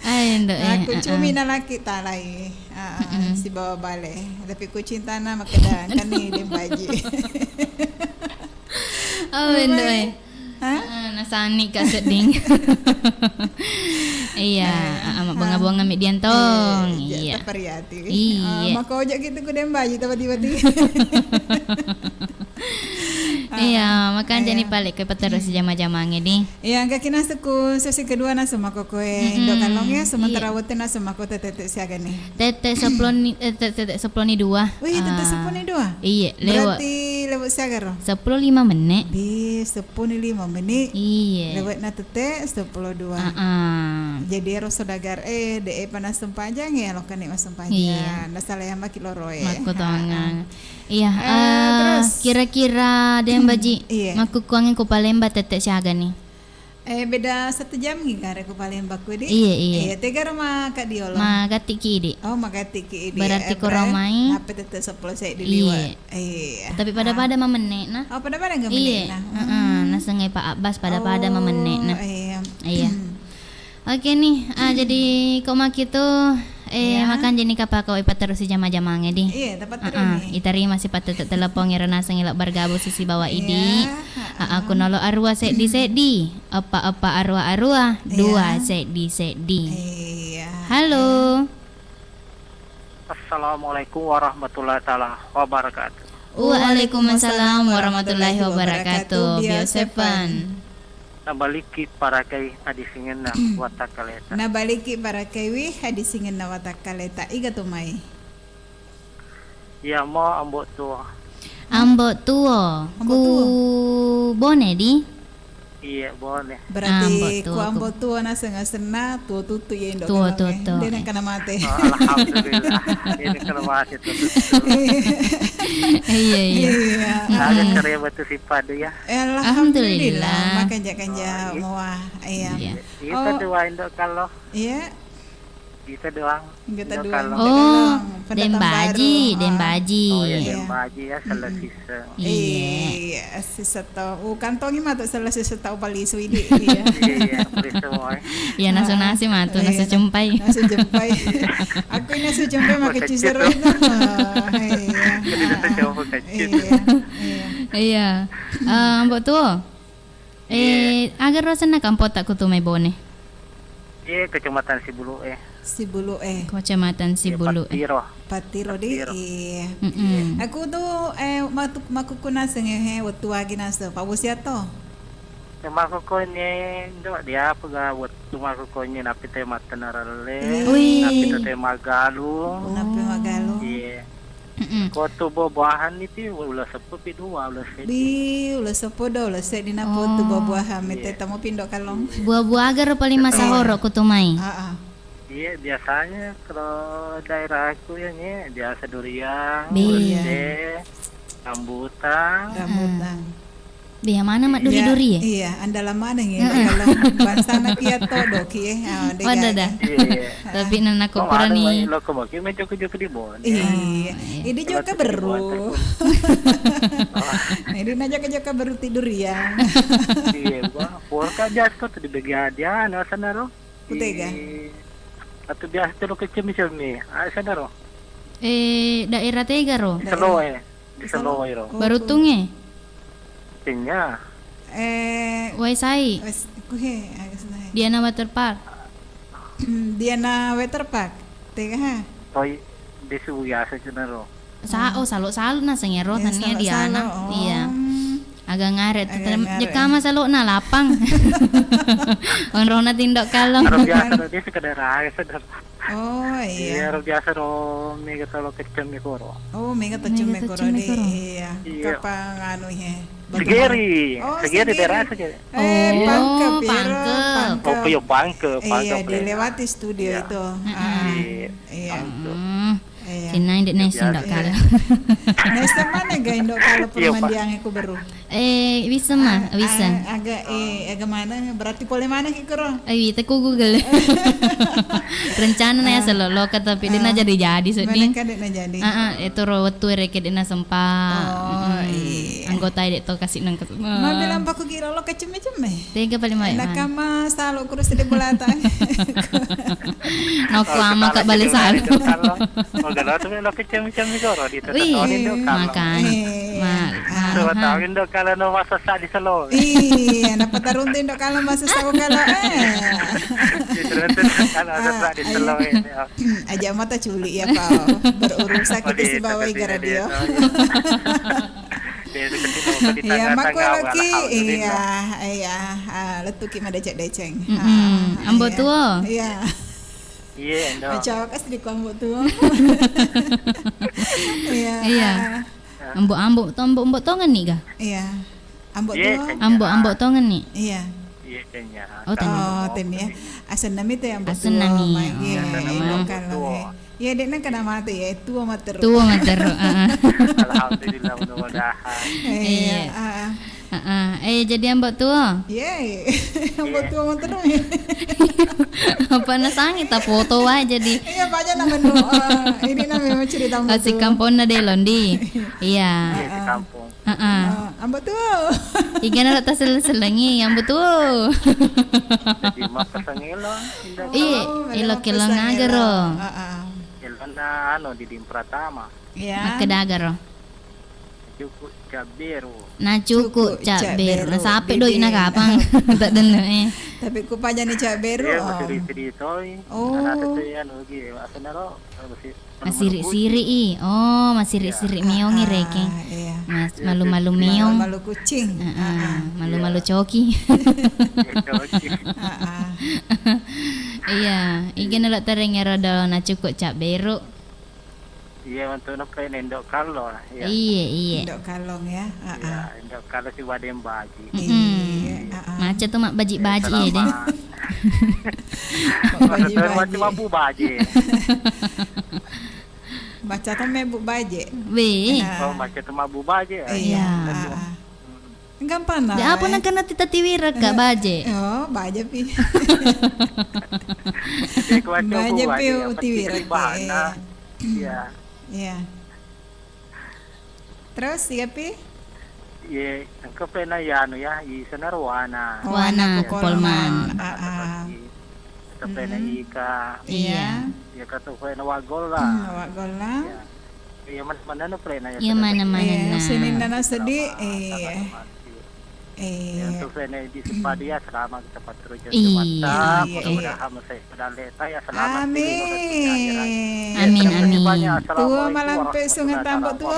Ai, Indo, eh, aku cumi na laki talai. Ah, sibawa bale. Tapi ku cintana makkeda kan ni Dembaji. Oh, Indo, eh. Hah? Ah, nasani ka sedding. Iya, ah, mabonga-bonga mi diantong. Iya. Tapariati. Iya. Maka ojak gitu ku Dembaji tiba-tiba. Iya, makanja ni pale ke peterus jama-jamange di. Iya, engka ki nasu ku sesi kedua nasu mako koe Indo Kalong ya, sementara wettu nasu mako tete siaga ni. Tete sepuluh ni, eh, tete sepuluh ni dua. Wih, tete sepuluh ni dua? Iya, lewat. Berarti lewat siaga ro? Sepuluh lima menit. Di sepuluh lima menit. Iya. Lewat na tete sepuluh dua. Heeh. Jadi ero saudagar, eh, de e panas sempajang ya, lo kene mas sempajang. Iya. Nda salah ya maki loro e. Makkutonga. Iya, eh, kira-kira Dembaji, iya, makkukkuangnge ku Palembang tette siaga ni? Eh, beda satu jam gi kare ku Palembang ku di. Iya, iya. Iya, tegaro ma ka diolo. Magatti ki idi. Oh, magatti ki idi. Berarti eh, ko romai. Nape tette sepuluh seddi liwa. Iya. Tapi pada-pada ma menne'na. Oh, pada-pada ga menne'na. Iya. Heeh, nasengnge Pak Abbas pada-pada ma menne'na. Iya. Iya. Oke nih, ah, jadi ko maki tu, eh, makanja ni kapako ipatterusi jama-jamangnge di. Iya, tepat terus nih. Itarima si pattette telepong ero naseng elo bergabung sisi bawa idi. Iya, heeh. Aku nolo arua seddi-seddi, eppa-eppa arua-arua, dua seddi-seddi. Iya. Halo. Assalamualaikum warahmatullahi taala wabarakatuh. Waalaikumsalam warahmatullahi wabarakatuh. Bio Seven. Nabaliki parakai adisingenna watakkaleta. Nabaliki parakaiwi adisingenna watakkaleta. Iga to mai? Iya mo Ambo Tuo. Ambo Tuo. Ku Bone di? Iya, boleh. Berarti Ambo Tuo. Ku Ambo Tuo naseng asenna, tuo tuttu ya Indo Tuo Kalong, eh. Tuttu. Dia nak kena mati. Oh, alhamdulillah. Dia nak kena mati tuo tuttu. Iya, iya. Iya. Ada Mm-mm. Kere batu sipadu ya. Eh, alhamdulillah. Alhamdulillah. Makanja-kanja. Oh, iya. Muah. Iya. Iya. Kita Oh. Dua Indo Kalong. Iya. Kita doang. Kita Indo doang. Kalong. Oh, Indo Kalong. Pendatang Dembaji, baru. Dembaji. Oh, ya, iya. Dembaji ya, salah Mm-mm. Sisa. Iya. Iya, sisa tau. Uh, kantongi matu salah sisa tau palisu idi. Iya. Iya, iya, palisu semua. Iya, nasu-nasi matu, iya, nasu cempai. Nasu cempai. Aku nasu cempai makai cicero itu. Iya. Jadi nasu cempai kecil. Iya. Iya. Iya. Eh, Mbok Tuo. Iya. Eh, aga ro asenna kampota ku tu mai Bone? Iya, Kecamatan Sibulu, eh. Sibulu, eh. Kecamatan Iya, Sibulu, eh. Pattiro. Pattiro di, Pattiro. Iya. Mm-mm. Aku tu, eh, matu-, makkukku naseng, eh, wettu agi naseng, Pak Bos ya to? Ya, makkukku ni, Indo, dia apa ga wettu makkukku ni, napi te mattenaralle, Iya. Wih. Napi te magalung. Napi magalung. Iya. Mm-mm. Ko tu buah-buahan ni pi, ula seppu pi dua, ula seddi. Bi, ula seppu do, ula seddi na po tu Oh. Buah-buahan, mete Iya. Tamo pi Indo Kalong. Buah-buah aga ro paling Betul. Masahoro ko tu mai? Ah, ah. Iya, biasanya kalau daerahku ya ni, biasa durian, Bi. Iya. Ulede, rambutan. Rambutan. Hmm. Dia mana mak duri-duri ya? Iya, andalan mana ya? Heeh. Kalau bangsana kia todo ki, eh. Ah, dega. Wadah dah. Iya, iya. Tapi nana ko kurani. Lo ko maki main joko-joko di Bone. Iya. Oh, iya. Ini kalau joko beru. Ini na joko-joko beru tidur ya. Iya, bah. Polka biasa ko tu di bagian dia, no sana ro. Kutega? Di, atau biasa tu lo kecil misalnya. Ah, sana ro. Eh, daerah tega ro? Di Saloe. Di Saloe ro. Oh, Barutung e? Tenya. Eh, Waisai. Wes-, kuhe, agak senai. Diana Water Park. Hmm, Diana Water Park. Tega ha? Toi, desu biasa cuna ro. Sa-, oh, salo-salo na sengero. Eh, tania salo-salo, Diana. Oh. Iya. Aga ngare, Aga tetep ngare. Jekama salo na lapang. Onrona tindo kalo. Aro biasa, dia sekedar aja, sekedar. Oh, iya. Iya, ro biasa ro mega tolo kecem mi koro. Oh, mega tecem mi koro di, iya. Iya. Kapang anu he. Segeri. Oh, Segeri, Segeri. Daerah Segeri. Eh, oh, Pangkep, iya, Pangkep. Pangkep. Oh, iya, Pangkep, iya, Pangkep. Dilewati studio itu. Iya. Ah, iya. Pangkep. Hmm. Iya. Sinai dek nasi ndok kala. Nasi mana ga ndok kala. Iya, Pak. Permandiang aku baru. Eh, bisa mah, ah, bisa. Ah, agak, eh, agak mana? Berarti pole mana ki kuro? Eh, wita ku Google. Rencana na ya selo loka tapi dek na jadi-jadi seddi. Mana ka dek na jadi? Ah, ah, itu ro wettu reke dek na sempat. Oh, iya. Anggota dek to kasih nang ke semua. Ma bilang paku kira lo kecem-cem eh. Tega paling mai. Enak kama salo kurus seddi bolata. Nokku ama ka bale salo. Magalo tu melo kecem-cem mi koro di tata. Wih, toni ndok kala. Makanya. Eh, ma-, ah. Coba tahu ndok kala no masa sa di selo. Iya, napa tarunti ndok kala masa sa kala, eh. Di tarunti ndok kala masa sa di selo ini. Aja mata culi ya, Pak. Berurusan kita si bawah iga radio. Iya, makku loki, iya, iya, ah, lettuki madeceng-deceng. Mm-mm. Ah, Ambo Tuo. Iya. Iya, Ndo. Acawa kasi di ku Ambo Tuo. Iya. Iya. Ah. Ambo-ambo to, ambo-ambo tongenni ga? Iya. Ambo Tuo. Ambo-ambo tongenni? Iya. Iya, kenya. Oh, tania. Oh, tania. Asenna mi te Ambo Tuo. Asenna mi. Iya, Ambo Tuo. Iya, dek na kena mate ya, tuo matteru. Tuo matteru, heeh. Alhamdulillah, mudah-mudahan. Iya, heeh. Heeh. Eh, jadi Ambo Tuo? Iya. Ambo Tuo matteru. Apa na sangi ta foto wae jadi. Iya, paja na menu. Eh, ini na memang cerita Ambo Tuo. Kasi kamponna de londi. Iya. Iya, di kampung. Heeh. Ah, Ambo Tuo. Igana lo taselleng-sellengi, Ambo Tuo. Jadi mappasang elo, indah. Iya, oh, elo kelong aga ro. Heeh. Elona anu, Diding Pratama. Iya. Makkeda aga ro. Cukup cabberu. Na cukup cabberu. Na sape doi na kapang. Tak denne eh. Tapi ku pajani cabberu. Iya, masih sedih-sedih toi. Oh. Anak tetei anu lagi, asenna ro, masih Masiri-siri i. Oh, masiri-siri meong i rekeng. Ah, iya. Mas, malu-malu meong. Malu-malu kucing. Heeh, malu-malu coki. Iya, coki. Iya, iga nalo tereng ero do na cukup cabberu. Iya, untuk nopo ini ndok kalo, ya. Iya, iya. Ndok kalong ya. Iya, ndok kalo si wadeng baji. Iya. Maca tu mabbaji-baji, eh, deh. Mabbaji-baji. Baca tu mebbu baje. Weh. Nah. Oh, baca tu mabbu baje, eh. Iya. Iya. Ah, ah. Gampang na, de apa eh. Nakana tita tiwira ka baje. Oh, baje pi. Baje pi tiwira ka. Iya. Iya. Terus, iya pi? Iye, engka pena iya anu ya, isena ro wana. Wana, Wana Kupolman. Kupolman. Ah, ah. Engka pena Ika. Iya. Iya. Iya, katu pena Wagolla. Hmm, Wagolla. Iya. Iya, mana, mana nu pena ya, iya, mana, mana. Iya, na. Sininna na sedih, iya. Iya. Iya, untuk saya di Sepadia, selamat kita patro jasa. Iya, mantap. Iya. Mudah-mudahan saya pada leta ya, selamat. Amin. Amin, amin. Tuo malampe sungai Tambuk Tuo.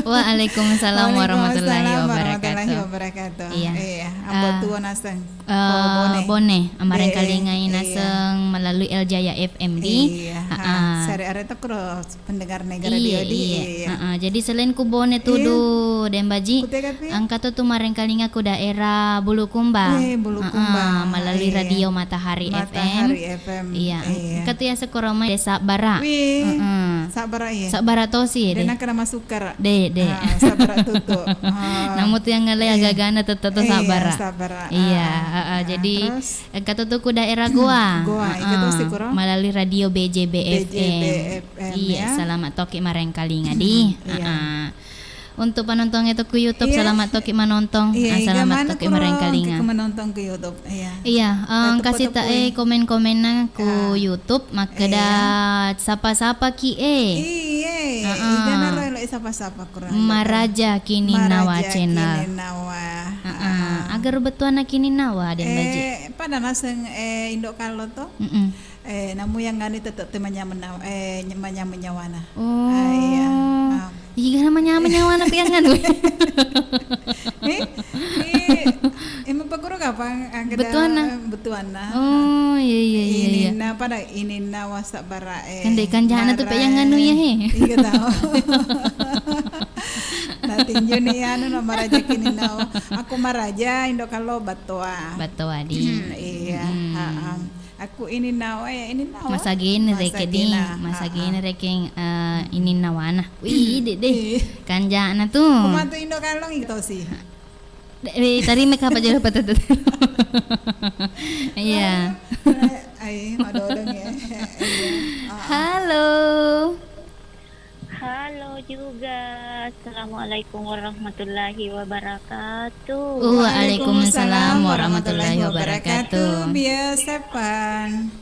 Waalaikumsalam warahmatullahi wabarakatuh. Waalaikumsalam warahmatullahi wabarakatuh. Iya. Iya, Ambo Tuo naseng. Eh, Bone. Bone, amarengkalingai naseng melalui L Jaya F M di. Iya. Ha, ha. Sare-are to kro pendengar Mega Radio di. Iya, iya. Heeh, jadi selain ku Bone tu, iya, du, Dembaji, engka to tu marengkalinga ku daerah Bulukumba. Eh, Bulukumba. Heeh, melalui radio Matahari F M. Matahari F M. Iya. Engka tu ya sekoroma Desa Bara. Wih, heeh. Sabbara, iya. Sabbara tosi, de. Dena kena masukar. De, de. Ah, sabbara tutu. Ah. Namu tu yang ngelai agagana tetap tu sabbara. Iya, sabbara. Iya, heeh, jadi terus? Engka to tu ku daerah Goa. Goa, iya, terus, heeh, melalui radio B J B F M. B J B F M, iya, ya. Selamat toki marengkalinga di. Iya. Heeh. Untuk penonton itu ku YouTube, iya, selamat toki manontong. Iya, ah, selamat toki marengkalinga. Ke menonton ke YouTube, iya. Iya, eh, kasih tak eh komen-komenan ku YouTube, makkeda sapa-sapa ki eh. Iya. Heeh. Igana ro elo sapa-sapa kurang. Maraja Kininnawa Channel. Maraja Kininnawa. Heeh. Agar betuana Kininnawa, Dembaji. Eh, pada naseng, eh, Indo Kallo to? Mm-mm. Eh, namu yang ngani tetep te manyameng nawa, eh, ny-, manyameng nyawana. Oh. Ah, iya. Ah. Iya, manyameng nyawana tu yang nganu. Eh, eh, emang paguru kapang, ah, keda betuanna. Betuanna. Oh, iya, iya, iya, iya. Ininna pada, ininna wasa bara, eh. Kan dek kanjana tu pe yang nganu ya, he. Iya, tahu. Nah, tinju ni anu, no, maraja Kininnawa. Aku maraja, Indo Kallo Battoa. Battoa di. Hmm, iya. Hmm. Ha, ha. Aku Ininnawa ya, Ininnawa. Masagene reke di, masagene reke, eh, Ininnawana. Wih, de, de. Iya. Kanjana tu. Kumatu Indo Kallo itu sih. De, eh, tarima kapa jero patata. Iya. Ai, madodong ya. Iya. Ah, ah. Halo. Halo juga. Assalamualaikum warahmatullahi wabarakatuh. Waalaikumsalam warahmatullahi wabarakatuh. Biasa pan.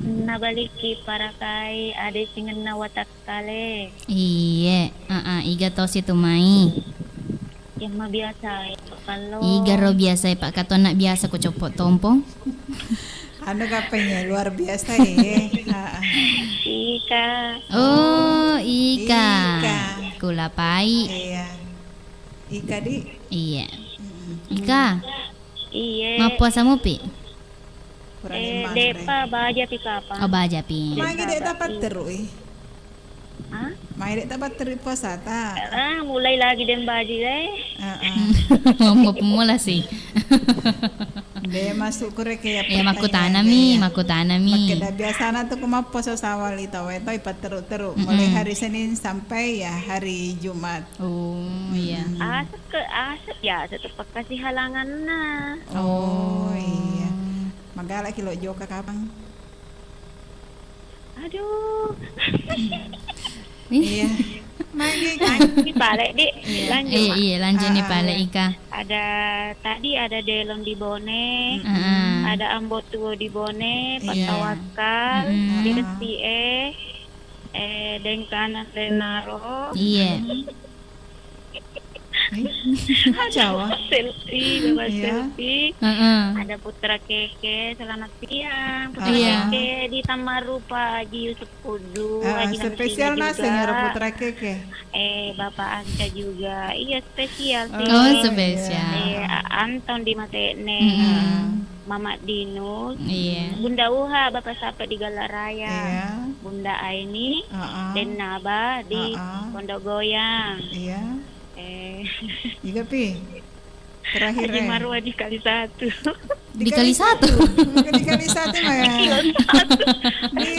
Nabaliki parakai ade singenna watakkale. Iye, aa, iga tosi tu mai. Yamma biasa e, Pak Kallo. Iga ro biasa e, Pak Katona biasa ko coppo tompong. Anu kapang ya, luar biasa ya. Ika. Oh, Ika. Ika. Kulapai. Iya. Ika di. Iya. Mm-mm. Ika. Iya. Mappuasa mupi? Eh, de'pa, baja pi kapang. Oh, baja pi. Magi de' tapatterui. Hah? Mai de' tapatterui puasata. Ah, mulai lagi den baji, eh. Heeh. Mau pemula sih. De' masuk kureke ya. Iya, makkutanami, makkutanami. Makkeda biasana tu ku mappuasa sawali tau e, toi patteru-teru. Mulai hari Senin sampai ya hari Jumat. Oh, iya. Asek ke, asek biasa tu pakkasi halanganna. Oh, iya. Magalaki lo joka kapang. Aduh. Iya. Magi kan? Lanjut ni pale, Dik. Iya. Lanjut, Mak. Iya, lanjut ni pale, Ika. Ada, tadi ada Delon di Bone, ada Ambo Tuo di Bone, Pak Tawakal, di Resi e, eh, Dengkanan Renaro. Iya. Aduh, Jawa. Selfie, Bapak Selfie. Heeh. Ada Putra Keke, selamat siang. Putra Keke di Tamarupa, Haji Yusuf Kudu, Haji Hamsini spesial juga. Naseng ya, Putra Keke. Eh, Bapak Anca juga. Iya, spesial sih. Oh, spesial. Eh, A-, Anton di Mate'ne. Mama Dinus, Bunda Uha, Bapak Sape di Gala Raya, Bunda Aini, Dennaba di Pondok Goyang. Iya. Eh. Iga pi? Terakhir, Haji eh. Marwa di kali satu. Di kali satu? Bukan di kali satu, Maya. Di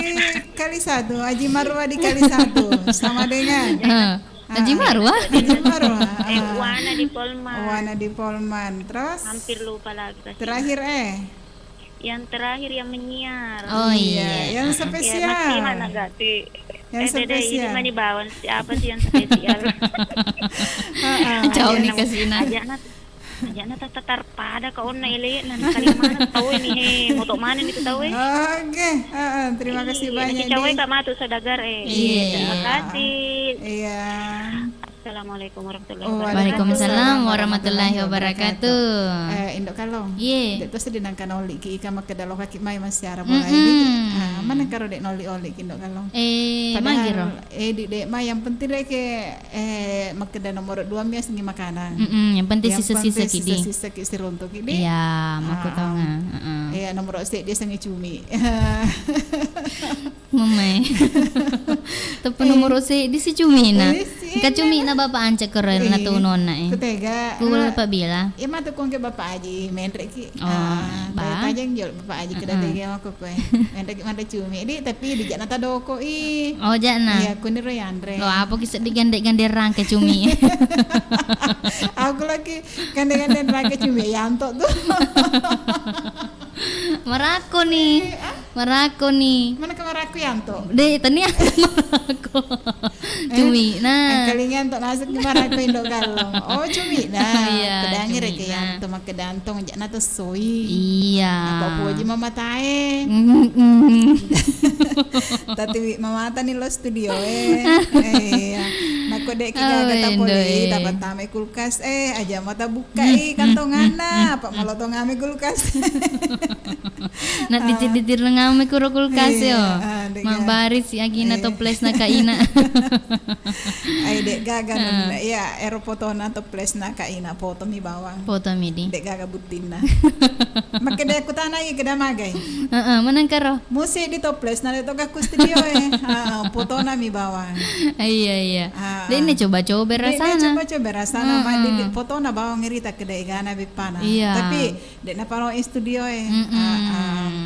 kali satu. Haji Marwa di kali satu. Sama dengan. Ah. Haji Marwa? Haji Marwa. Eh, ah. Wana di Polman. Wana di Polman. Terus? Hampir lupa lagi pasti. Terakhir, eh? Yang terakhir yang menyiar. Oh, iya. Iya, yang spesial. Ya, masih mana gati? Yang eh, Dede, ini spesial. Mani bawang, siapa sih yang spesial? Heeh. Jauh nih ke sini. Aja, Aja'na tata tarpada ka onna ele'na, na kali mana tau ini, he, moto mana itu tau, eh. Oke, heeh, terima kasih banyak, Kak Matu Sadagar, eh. Iya. Terima kasih. Iya. Assalamualaikum warahmatullahi wabarakatuh. Waalaikumsalam warahmatullahi wabarakatuh. Eh, Indo Kalong. Iya. Dek to sedinang kanoli ki ika makkeda lokaki mai massiara bola ini. Ah, mana karo dek noli-oli ki Indo Kalong. Eh, padahal, eh, di dek mai yang penting dek ke Eh, makkeda nomor dua mi asengngi makanang. Mm-mm, yang penting sisa-sisa ki di. Sisa-sisa ki siruntu ki di. Iya, makkutonga. Heeh. Iya, nomor seddi asengngi cumi. Mamae. Teppa nomor seddi si cumi na. Engka cumi na Bapak Anca keren na tunonna, eh. Kutega. Ku Bapak Bila. Iya, matu kongke Bapak Aji menre ki. Oh, ah, ba. Tajeng jol Bapak Aji keda tege mako koe. Menre ki manre cumi. Di, tapi di jana tadoko i. Oh, jana. Iya, kuniro yanre. Lo, apa ki seddi gande-gande rangke cumi. Aku lagi gande-gande rangke cumi yanto tu. Marako ni. Marako ni. Mana ke marako yanto? De, tania marako. Cumi na. Kalingan to nasuk di marako Indo Kalong. Oh, cumi na. Iya, kedangi reke yanto makkeda antong jana to soi. Iya. Apa poji mamatae. Tati mamata ni lo studio e. Iya. Nako dek ki gaga tapole, tapatame kulkas e, aja mata buka i kantonganna, apa malotong ame kulkas. Na ditir-ditir ngame kuro kulkas yo. Mabbari si agina toples na kaina. Ai dek gaga nun, iya, ero potona toples na kaina, poto mi bawang. Poto mi di. Dek gaga buttinna. Makkeda aku tanai keda magai. Heeh, menang karo. Musi di toples na dek toga ku studio e. Heeh, potona mi bawang. Iya, iya. Dek ini coba-coba rasana. Coba-coba rasana, ma di potona bawang rita keda egana beppana. Iya. Tapi Dek naparo i studio e.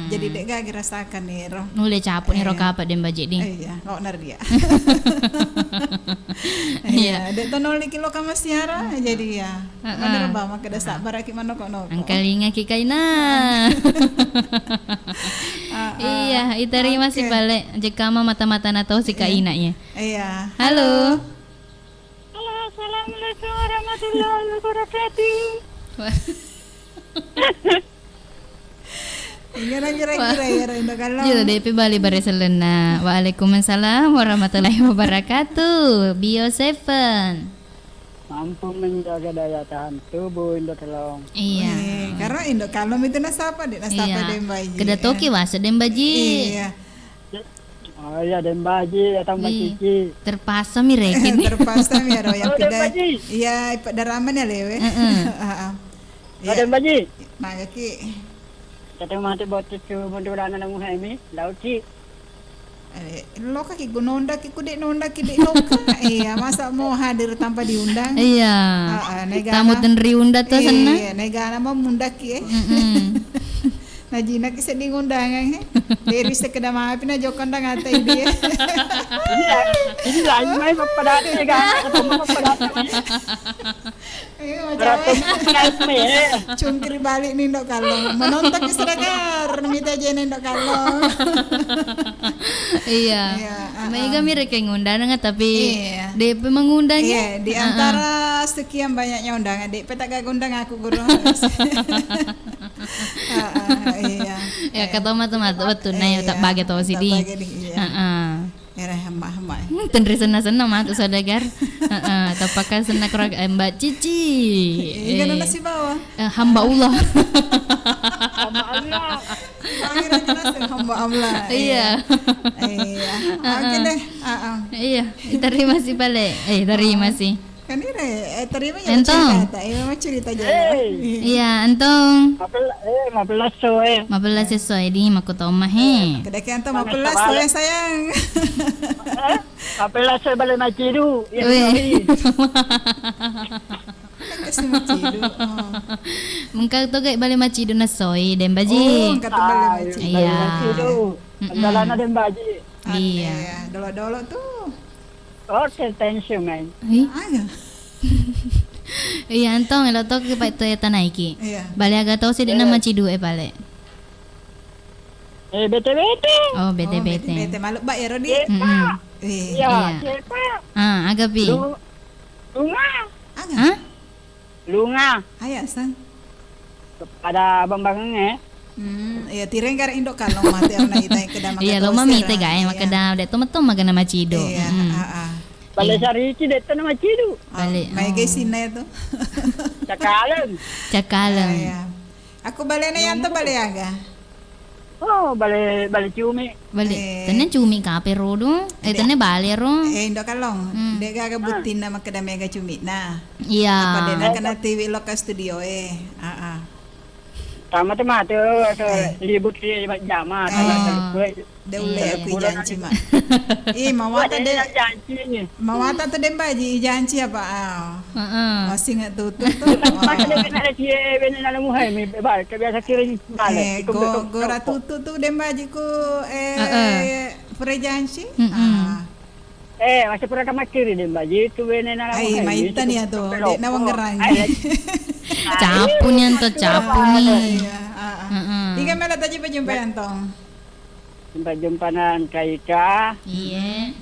Jadi dek gaga rasakan niro. Nulle capu niro kapa deng baji di. Iya, lo nar dia. Iya, dek to nolli ki lo kama siara, jadi ya. Mana ba makkeda sabbara ki manoko-noko. Angkalinga ki kaina. Iya, itarima si pale. Jekama mata-mata na to si kaina ya. Iya. Halo. Halo, assalamualaikum warahmatullahi wabarakatuh. Iya, kira-kira ya, Indo Kalong. Iya, depi bali bare selenna. Waalaikumsalam warahmatullahi wabarakatuh. Bio Seven. Mampu menjaga daya tahan tubuh Indo Kalong. Iya. Karena Indo Kalong itu nasapa, dek nasapa deng baji. Keda toki wase deng baji. Iya. Oh iya, deng baji, ya tambah cici. Terpaksa mi reken. Terpaksa mi aro yang peda. Iya, ipa darama ni lewe. Heeh. Deng baji. Maga ki. Tete mate boccu mundu dana namu hemi, lauci. Eh, loka ki gunonda ki kude nonda ki de loka. Iya, masa mau hadir tanpa diundang? Iya. Heeh, tamu tenri unda to senna. Iya, negana mau mundaki eh. Najinaki seddi undangan, he. Deri sekedar mapi na jokon dang ata idi, he. Iya, ini lain mai pappadate, ga ketemu pappadate. Iya, macam cungkir balik ni Indo Kalong. Menonton ke Sedagar, mita jene Indo Kalong. Iya. Iya, mega mi rekeng undangan, tapi depe mengundang, iya, di antara sekian banyaknya undangan, depe tak gaga undang aku, guru. Heeh, iya. Ya, kata matu-matu wettunna ya, tak bage to sidi. Heeh. Era hamba-hamba. Tenri senna-senna matu Sedagar. Heeh, tapaka senna kura, eh, Mbak Cici. Iya, kan nasi bawang. Eh, hamba Allah. Hamba Allah. Akhirnya jelas ya, hamba Allah. Iya. Iya. Oke deh. Heeh. Iya, terima kasih pale. Eh, terima kasih. Kan ini, eh, terima ya. Entong. Cerita, eh, memang cerita aja. Iya, entong. Mapel-, eh, mapelaso, eh. Mapelaso, eh, di makutoma, he. Kedaki entong mapelaso, eh, sayang. Eh, mapelaso bale macidu. Iya, sorry. Macidu. Oh. Engka to ga bale macidu nassoi, Deng Baji. Oh, engka to bale macidu. Iya. Macidu. Mm-mm. Andalana Deng Baji. Iya. Iya, dolo-dolo tu. Oke, thank you, man. Ih. Aga. Iya, Antong, elo to ki pa itu ya tanaiki. Iya. Bale aga to si dena macidu e pale. Eh, bete-bete. Oh, bete-bete. Oh, bete-bete. Malu ba ya, Rodi? Iya. Mm-mm. Eh. Iya, iya. Siapa? Ah, aga pi. Lu-, Lunga. Aga? Hah? Lunga. Aya, sang. Pada bambangengnge. Hmm, iya, tireng gara indo kallong mate ana ita ke dama. Iya, lo mami te gae, iya, makkeda de to metto magana macidu. Iya, mm-mm. Ah, ah. Bale sariki de to na macidu. Ah, bale, mai ge sinna itu. Cakaleng. Cakaleng. Ah, iya. Aku balena yang to bale aga. Oh, bale, bale cumi. Bale. Eh. Tenne cumi kape ro do? Eh, tenne bale ro? Eh, indo kallong. Hmm. De gaga buttinna makkeda mega cumi. Nah. Iya. Apa de nakana tiwi lo ka studio e. Ah, ah. Tama te mate, oh, libur si jama, eh. Tama te. De ulle aku janci, Mak. Ih, mawata de. Mawata tu Deng Baji, janci apa? Ah. Heeh. Masih ingat tutu tu. Pas de kena cie bene nala muhai mi bal, kebiasa kiring bal. Eh, go-, gora tutu tu Deng Baji ku, eh, pura janci. Mm-mm. Ah. Eh, masih pura kamakkiri Deng Baji tu bene nala muhai. Ai, maita ni atu, de nawangerangi. Capu ni anto, capu ni. Iya, ah, ah. Heeh. Iga mela taji pajumpa antong. Jumpa-jumpanan Kaika. Iya.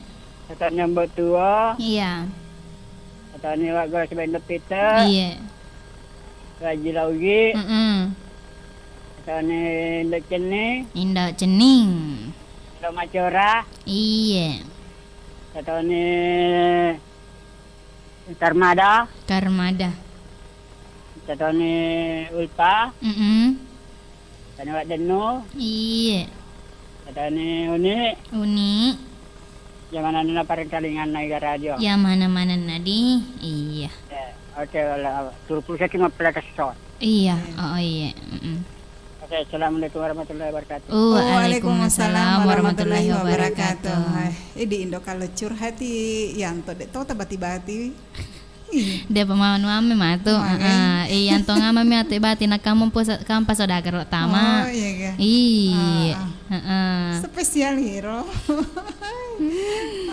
Katanya Mbok Tuo. Iya. Katanya Wak Gora Sebendok Pite. Iya. Raji Laugi. Mm-mm. Katanya Indo Cenning. Indo Cenning. Indo Macora. Iya. Katanya Karmada. Karmada. Katanya Ulpa. Mm-mm. Tani Waddennu. Iya. Tani Uni. Uni. Jamananna parengkalinganna Iga Radio. Ya mana-mana nadi. Iya. Ya, oke, wala, turpu saki mappela kesot. Iya, oh iya. Mm-mm. Oke, assalamualaikum warahmatullahi wabarakatuh. Oh, waalaikumsalam warahmatullahi wabarakatuh. Eh, di Indo kalau curhati yang to de to tabati-bati. Iya. De pamanu amme matu. Heeh. Iya, antong amami ate bati nakamumpu sa-, kampa saudagar tama. Oh, iya ga? Iya. Ah, ah. Heeh. Spesial hero.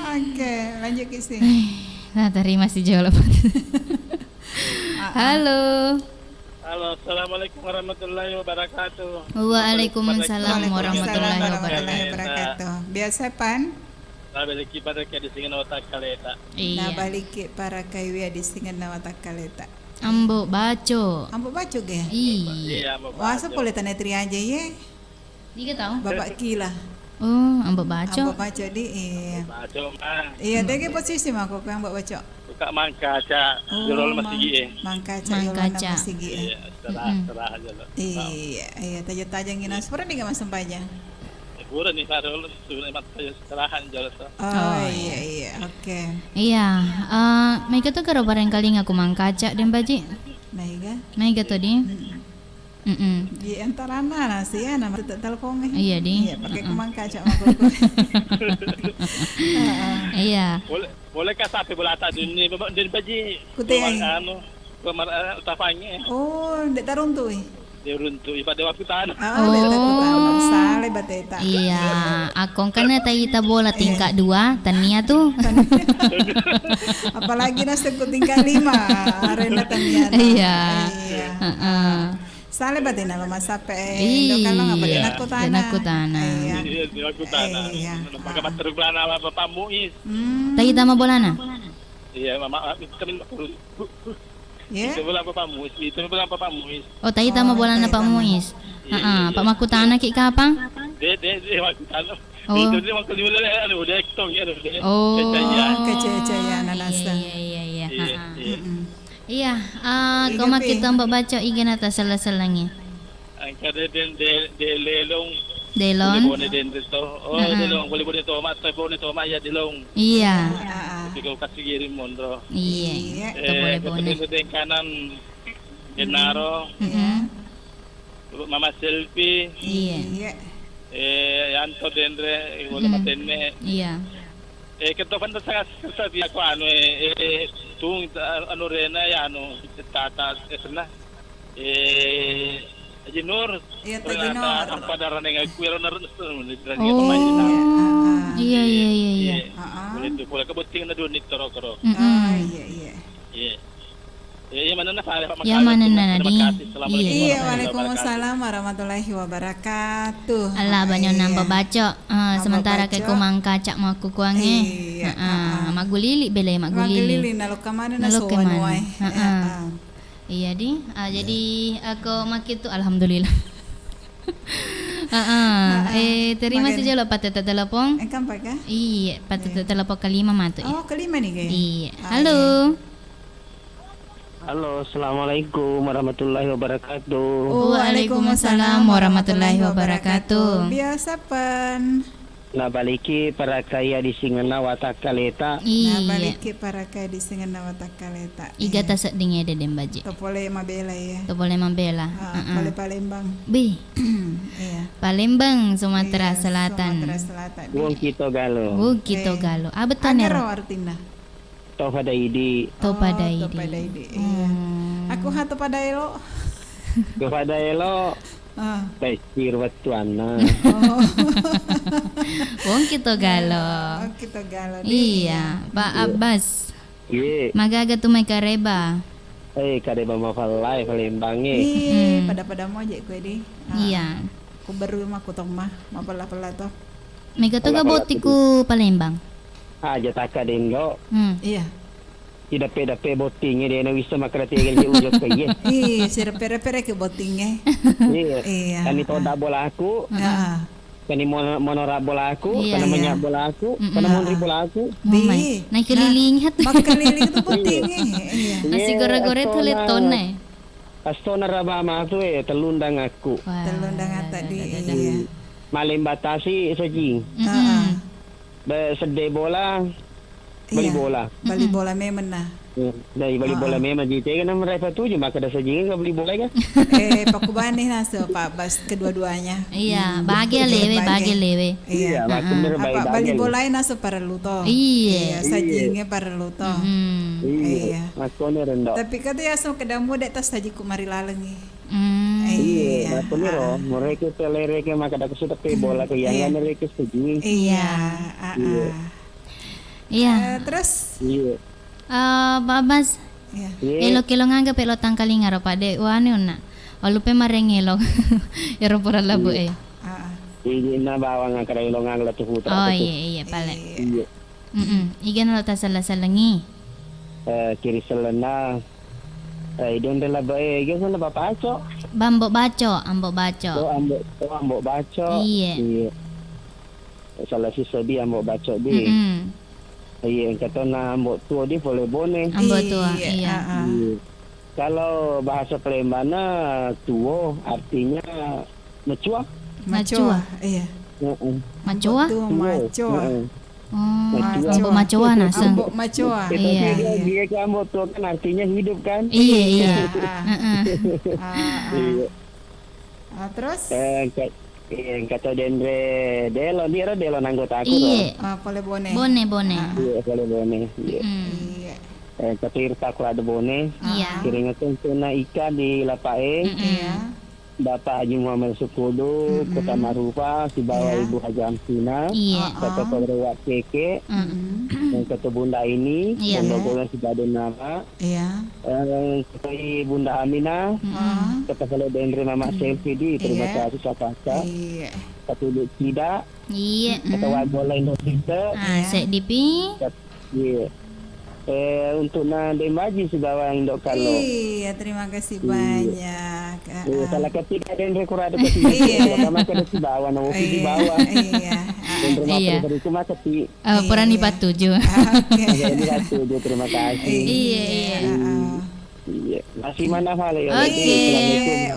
Oke, lanjut ki sih. Nah, terima si jolo. Ah, ah. Halo. Halo, assalamualaikum warahmatullahi wabarakatuh. Waalaikumsalam warahmatullahi wabarakatuh. Biasa pan? Nabaliki pada ke di singin otak kaleta. Iya. Nabaliki para kaiwi di singin otak kaleta. Ambo Baco. Ambo Baco ge? Iya. Iya, Ambo Baco. Wasa pole tane tri aja ye. Niga tau? Bapak Kila. Oh, Ambo Baco. Ambo Baco di, iya. Ambo Baco, Mang. Iya, tege posisi mako ke Ambo Baco. Buka Mangkaca, oh, jolo masigi e. Mangkaca, jolo masigi e. Iya, serah, serah aja lo. Iya, iya, taja-taja ngina. Pura niga masempajang? Pura ni, baru sudah mata ya, serahan jolo to. Oh, iya, iya, oke. Iya, eh, maega to karo barangkalinga ku Mangkaca, Deng Baji. Maega? Maega to di? Mm-mm. Di antarana lah sih ya, nama tetap telepon eh. Iya di. Iya, pakai ku Mangkaca mako. Heeh. Iya. Boleh, boleh ka sape bolata dunni, Deng Baji. Kute. Anu. Pemar-, eh, tafangnge. Oh, ndeq taruntuq i? Ndeq runtuq i, pada waktu tanah. Oh, ndeq takut tanah. Salai bateta. Iya, akkongkanna taita bola tingkat dua, tania tu. Apalagi nasengku tingkat lima, arena tania. Iya. Iya. Heeh. Salai batena lo masape, eh, iya, nakutana. Nakutana. Iya. Iya, nakutana. Iya. Maka matteruk lana Bapak Muiz. Hmm. Taita mabolana? Iya, mama, itu kan Iya. Itu bola Bapak Muiz, itu bola Bapak Muiz. Oh, taita mabolana Pak Muiz. Iya, heeh, iya, Pak, makkutana ki kapang? De, de, de, makkutana. Oh. Itu de makkutana, anu, de, tong, anu, de. Oh. Kecaya. Kecaya, nanasa. Iya, iya, iya, iya. Iya, heeh. Iya. Iya, eh, ko makkita Mbak Baco, iga nata sella-sellangi. Engka de-, de-, de-, de-, delong. Delong. Bone-bone dende to. Oh, heeh. Delong. Bone-bone toma, to bone toma ya delong. Iya. Heeh. Tapi kau kasih kirim monro. Iya. Iya. Eh, to bone-bone. Deng kanan. Gennaro. Iya. Mama Selfie. Iya. Iya. Eh, Yanto Denre, Iwola Matenne. Iya. Eh, ketua fanda sangat susah dia aku anu, eh, eh, Tung, anu rena ya, anu, tata, eh, senna. Eh, Haji Nur, iya, Haji Nur. Ampada raneng aku, ero naru-, naru-, naru-, Oh. Iya, iya, iya, iya. Iya. Heeh. Boleh tu, boleh kebotting na duni toro-toro. Mm-mm. Ah, iya, iya. Iya. Iya, iya, mana na, Pak? Iya, mana na, Nading? Terima kasih. Assalamualaikum. Iya. Iya, waalaikumsalam warahmatullahi wabarakatuh. Alah, banyak nambah baca. Ah, sementara ke ku mangkaca makkukuangnge. Iya. Heeh, maggulili bele, maggulili. Maggulili, nalokka mana na sowan wae. Heeh. Iya, di. Ah, jadi, ako makkitu, alhamdulillah. Heeh. Eh, terima kasih jolo patete telepon. Eh, kan, Pak, kah? Iya, patete telepon kelima matu, iya. Oh, kelima nih, guys. Iya. Ah, halo. Iya. Halo, assalamualaikum warahmatullahi wabarakatuh. Waalaikumsalam warahmatullahi wabarakatuh. Biasa, Pan. Nabaliki parakaiya disingenna watakkaleta. Iya. Nabaliki parakaiya disingenna watakkaleta. Iga tasedding ede, Deng Baji. To pole mabela, iya. To pole mabela. Ah, heeh. Pole Palembang. Bi. Iya. Palembang, Sumatera Selatan. Iya, Sumatera Selatan, iya. Wong Kito Galo. Wong Kito Galo. Ah, betul, Nero. Agaro artinna. To pada idi. To pada idi. Oh, to pada idi, iya. Hmm. Aku ha to pada elo. To pada elo. Ah. Pesir wettuanna. Oh. Wong Kito Galo. Wong Kito Galo, deh. Iya, Pak Abbas. Iya. Magaga tu mai kareba. Eh, kareba mafallai Palembang, eh. Ih, pada-pada mo aja kue, deh. Ah. Iya. Ku baru mah ku tomma, mapella-pella to. Mega to ga botting ku Palembang. Aja takka dendo. Hmm. Iya. Ideppe-deppe bottingnge de na wisseng makkeda tega je ujo ke ye. Ih, sireppe-reppe ke bottingnge. Iya. Iya. Kani toda bolaku. Heeh. Kani mono-, monora bolaku, iya, kani menya bolaku, kani monri bolaku. Di. Naik keliling hat. Makkeliling tu bottingnge. Iya. Nasi gore-gore tu letone. Astona raba matu e, tellundang aku. Wah, tellundang ata di, iya. Malembatasi sajing. Mm-mm. Be sedde bola, beli bola. Beli bola memang nah. Iya, dari beli bola memang ji. Tega nama raipa tuju, maka ada sajing ke beli bola kan? Eh, pakubani nasu Pak Bas kedua-duanya. Iya, bahagia lewe, bahagia lewe. Iya, makkeda apa, bali bolae nasu parellu to. Iya. Iya, sajingnge parellu to. Mm-mm. Iya. Iya. Makkone rendo. Tapi kata ya so kedamu dek tas saji ku mari lalengi. Mm. Iya, iya. Makkone ro, mereka telereke maka dak sudah pe bola ke yang mereka setuju. Iya. Iya. Iya. Eh, terus? Iya. Eh, Pak Bas, iya. Elo-kelo ngaga pe lo tangkalinga ro, Pak, de wani onna. Walupe marengelo. Ero pura labu e. Iya. Ijinna bawang angkara elo ngaga tu putra. Oh, iya, iya, pale. Iya. Mm-mm. Iga nalo tasallang-sallangi? Eh, kiri selenna. Eh, idon de labu e, iga sana Bapak Aco. Bambo Baco, Ambo Baco. Oh, Ambo, oh, Ambo Baco. Iya. Iya. Salah sisa di Ambo Baco di. Mm-mm. Iya, engka to na Ambo Tuo di pole Bone. Ambo Tuo, iya. Iya. Kalau bahasa Palembangna tuo artinya macua. Macua. Macua, iya. Heeh. Macua? Tuo, tuo. Macua. Heeh. Oh, macua. Ambo Macoa naseng. Ambo Macoa. Iya, iya. Dia ke Ambo Tuo kan artinya hidup kan? Iya, iya. Heeh. Ah, ah. Iya. Ah, terus? Eh, engka, iya, engka to denre Delo, dia ro Delo nanggotaku ro. Iya. Ah, pole Bone. Bone, Bone. Ah. Iya, pole Bone. Iya. Mm. Iya. Eh, tapi Irta Kurado Bone. Iya. Kiringa tentu na Ika di Lapae. Mm-mm. Iya. Bapak Haji Muhammad Sukudu, mm-mm, Kota Marupa, sibawa, iya, Ibu Haji Amsina, iya, Kota, ah, Kodrowa Keke, mm-mm, dan Kota Bunda ini, iya, Pondok Golang Sibade Nama, iya, eh, Kota Bunda Aminah, mm-mm, Kota Pale Denre Mama, mm, Selfie di, terima, iya, kasih, Sapaka, iya, Kota Bukida, iya, Kota, mm, Wagola Indonesia, ah, iya, Seddipi. Iya. Eh, untuk na Deng Baji sibawa Indo Kalo. Iya, terima kasih, iya, banyak. Iya, ah, salah ketik ada yang kurang ada ketik. Iya. Sama kada sibawa, nama, iya, sibawa. Iya. Denre, iya, maka itu maka ti. Eh, iya, purani, iya, patuju. Ah, oke. Iya, ini patuju, terima kasih. Iya, iya. Iya, ah, ah. Iya. Masih mana hal ya? Oke.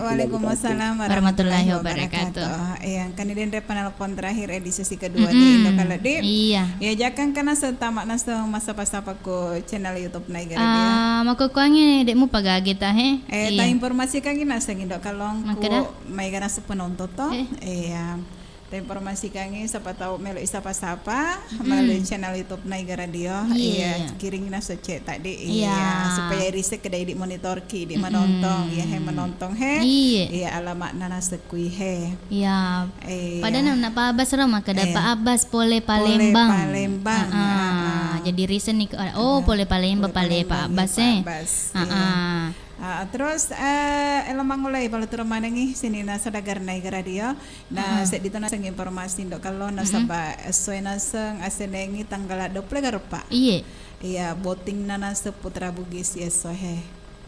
Assalamualaikum warahmatullahi wabarakatuh. Waalaikumsalam warahmatullahi wabarakatuh. Iya, kan ini denre penelpon terakhir edisi kedua, mm-mm, di Indo Kalo di. Iya. Ya, jangan kena setama nasa masa pasapa ko channel YouTube Naigara dia. Ah, makkukkuangnge dek mupa gage ta he. Eh, iya, ta informasikan gina seng Indo Kalong ku maega nasu penonton to. Eh. Iya. Tainformasikangngi, sapa tau melo isapa-sapa melalui channel YouTube Naiga Radio. Iya, iya, iya, kiringi naseng chat tadi. Iya, iya, supaya iriseng kedai di monitor ki, di menontong, iya, he, menontong he. Iya. Iya, alamatna naseng kui he. Iya. Iya. Padahal na Pak Abbas ro makkeda, Pak Abbas pole Palembang. Pole Palembang. Ah, ah. Jadi iriseng ni, oh, pole Palembang, pole Pak Abbas, eh. Pak Abbas, iya. Ah, ah. Ah, terus, eh, elo mangulai pale turun manengi sininna saudagar Naiga Radio. Nah, seddi to naseng informasi ndo kello nasaba esso e naseng asenengi tanggal dua puluh ga rupa. Iye. Iya, bottingna naseng Putra Bugis esso he.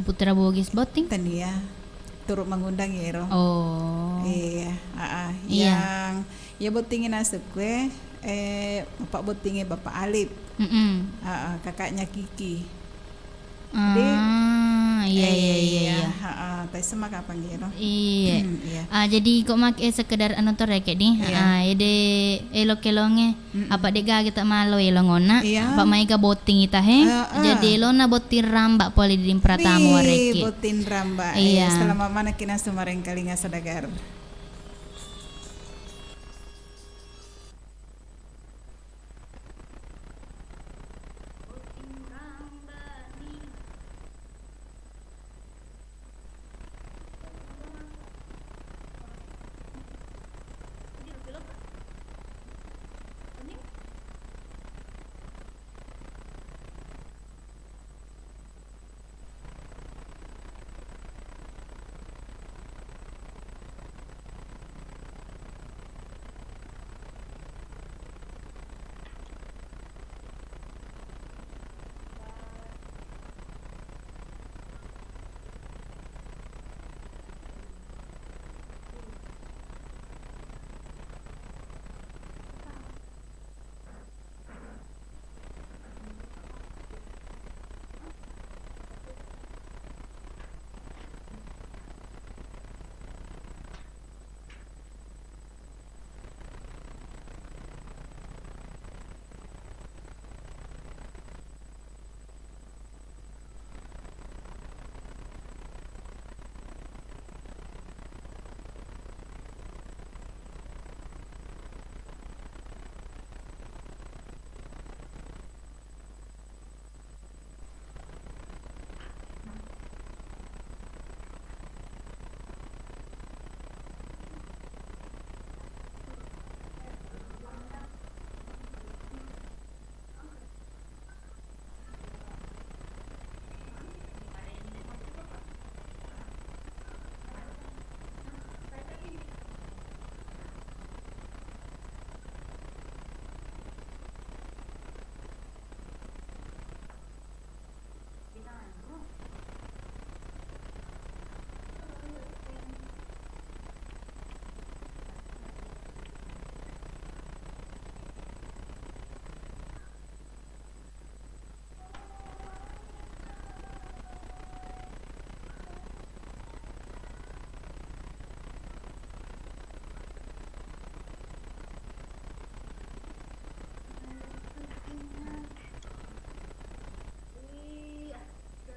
Putra Bugis botting? Tania. Turut mengundang yero. Oh. Iya, ah, ah. Iya. Yang, ya, bottingi naseng kue, eh, bapak bottingi Bapak Alip. Mm-mm. Ah, ah, kakaknya Kiki. Ah, iya, iya, iya, iya. Heeh, taisseng maka panggiro. Iya. Hmm, iya. Ah, jadi ko make sekedar anu to rekeng di. Iya. Ah, ede elong-elongnge. Mm-mm. Apa de gaga ta malo elongona, iya, apa maega botting ita he. Heeh. Jadi elona botting ramba pole di Pratama warekki. Botting ramba. Iya. Iya, selamat manekki naseng marengkalinga saudagar.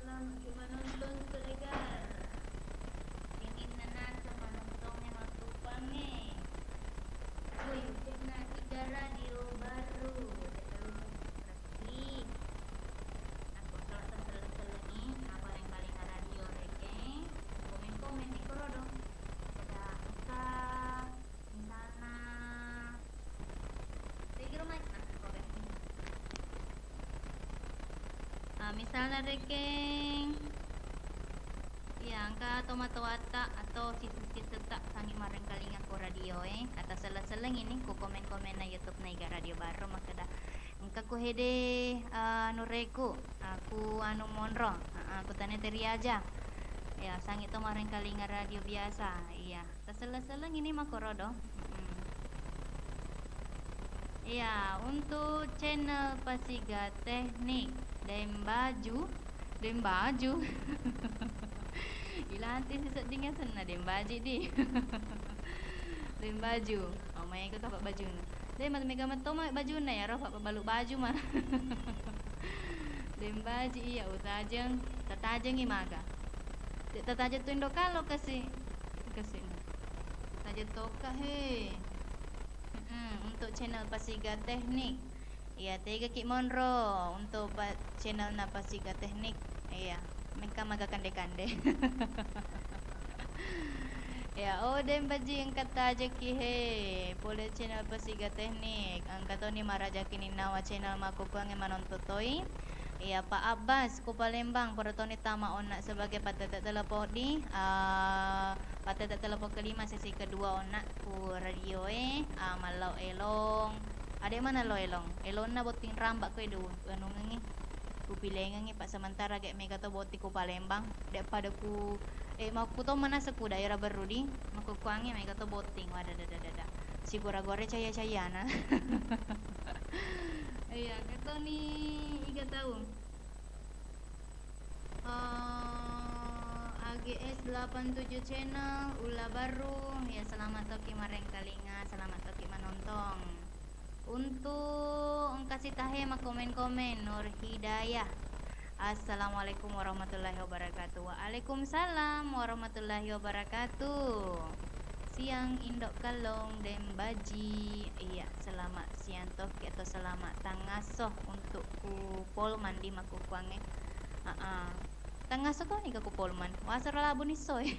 Selamat manontong, saudagar. Sininna naseng manontongnge, mattupangnge. Ku YouTube-na Tiga Radio Baru. De'na lupa subscribe. Ih. Nakko sala-, taselleng-sellengi, napaling-paling radio rekeng. Komen-komen ni korodo. Pada engka Misalna, tegiro mai, nah, oke. Ah, misalna rekeng, iya, engka tomatoatta atau siseng-sisetta sangi marengkalinga ko radio e, atau selleng-selleng ini ku komen-komenna YouTube Naiga Radio Baru makkeda, engka ku hede, ah, nureku, aku anu monro, ah, aku tane teri aja. Ya, sangi to marengkalinga radio biasa, iya. Taselleng-selleng ini makkoro do. Mm-mm. Iya, untuk channel Pasiga Teknik, Dembaju, Dembaju. Ilanti sisedding asenna Dembaji di. Dembaju. Oh, maega kapang bajunna. De, mat-, mega metto ma bajunna, iyaro pappabalu baju ma. Dembaji iya utajeng, tatajengi maga. De tatajeng tu indo kalo kasi, kasi. Tajeng tokka he. Hmm, untuk channel Pasiga Teknik. Iya, tegaki monro untuk pa-, channelna Pasiga Teknik. Iya, mengka maga kande-kande. Ya, oh, deng baji engka tajaki he. Pole channel Pasiga Teknik. Engka toni marajaki ninnawa channel makkukkuangnge manonton toi. Iya, Pak Abbas, ku Palembang, pura toni tama onna sebagai patete telepon di, ah, patete telepon kelima sesi kedua onna ku radio e, ah, mallau elong. Ade mana lo elong? Elonna botting rambak ko edu, anungengi. Ku pilengengi, Pak, sementara ge mega to botting ku Palembang. Dek pada ku, eh, makku to manasa ku daerah Berru di, makkukkuangnge mega to botting. Wada, dada, dada. Sigora-gore caya-cayana. Iya, ketoni iga tau. Eh, A G S delapan tujuh Channel, Ulla Barru, ya, selamat toki marengkalinga, selamat toki manontong. Untuk engka sitahe makkomen-komen, Nur Hidayah. Assalamualaikum warahmatullahi wabarakatuh. Waalaikumsalam warahmatullahi wabarakatuh. Siang Indo Kallong deng Baji. Iya, selamat siang toki atau selamat tangasso untuk ku Polman di makkukkuangnge. Aa. Tangasso toni ka ku Polman. Wasara labu nissoe.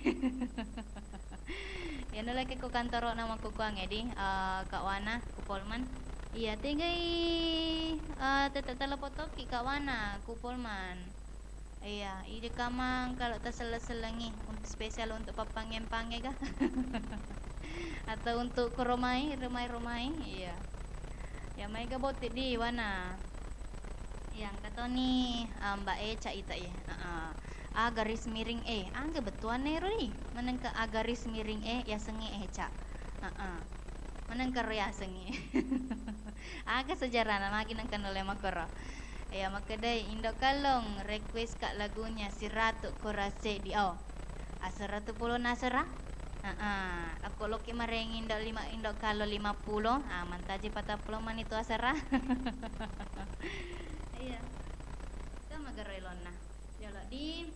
Iya, nalaki ku kantoro'na makkukkuangnge di, eh, Kak Wana, ku Polman. Iya, tegai, eh, tette telepon toki Kak Wana, ku Polman. Iya, ide kamang kalau taselleng-sellengi untuk spesial untuk pappange-pange ga. Atau untuk ku romai, romai-romai, iya. Ya, maega botting di Wana. Iya, engka toni, eh, Mbak Eca ita, iya. Heeh. A garis miring E. Aga bettuanna ero di? Manengka A garis miring E, yasengnge Eca. Heeh. Manengka ro yasengnge. Aga sejarahna magi nengka nulle makkoro. Iya, makkedai, Indo Kallong, request ka lagunya Siratu Kurang Seddi. Oh. Asera tu pulona asera? Heeh. Akko loki marengi Indo lima, Indo Kallong lima pulo, ah, mantaji patappulo mani tu asera. Iya. Ka magaro elonna. Jolo di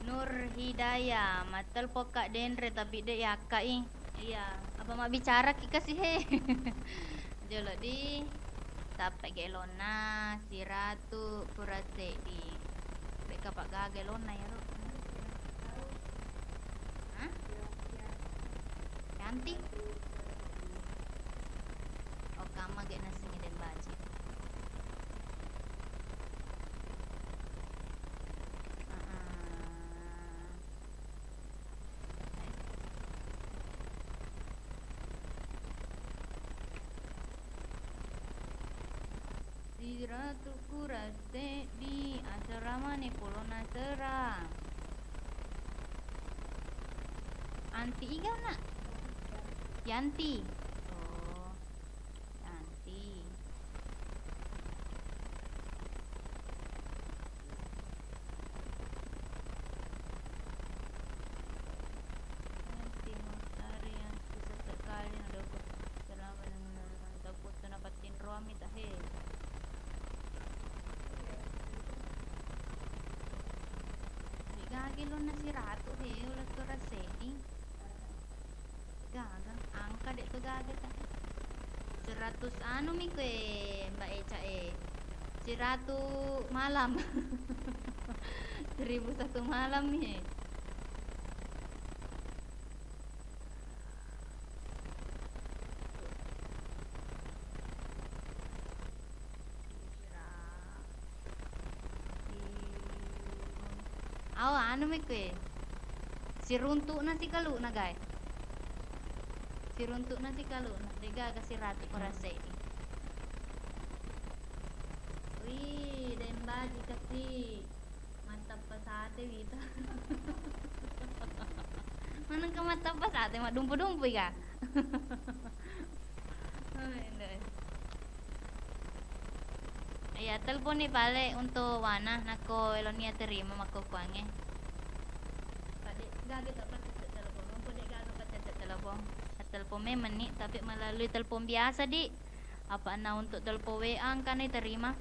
Nur Hidayah, mattelpon Kak Denre tapi de yakkai. Iya, apa mabbicara ki kasi he. Jolo di Tappe' ge elonna, siratu kurang seddi. De'ka pa gaga elonna iyaro. Hah? Yanti? Oh, kamma ge nassengnge deng baji. Heeh. Siratu kurang seddi, asera mani pulona asera. Anti iga, Nak? Yanti. Oh. Yanti. Yanti Mustari, Yanti sesekali nadoko selama dengan takut kena patinroami tahe. Gagi lonna siratu he, ulah kurang seddi. Gaga, angka de' tu gaga, Kak. Seratus anu mi koe, Mbak Eca e. Siratu malam. Seribu satu malam mi. Awa, anu mi koe. Siruntu'na sikalu'na, guys. Siruntu'na sikalu'na. De'gaga siratu kurang seddi. Wih, deng baji kasi. Mattappa sate wita. Manengka mattappa sate, maddumpu-dumpu ika. Oh, ende. Iya, telponni pale untuk Wana, nakko eloni terima makkokkoangnge. Pak, de' gaga tak paccet telepon, engko de' gaga paccet telepon. Telepon memang ni, tapi melalui telepon biasa, di. Apa'na untuk telepon W A engkana terima.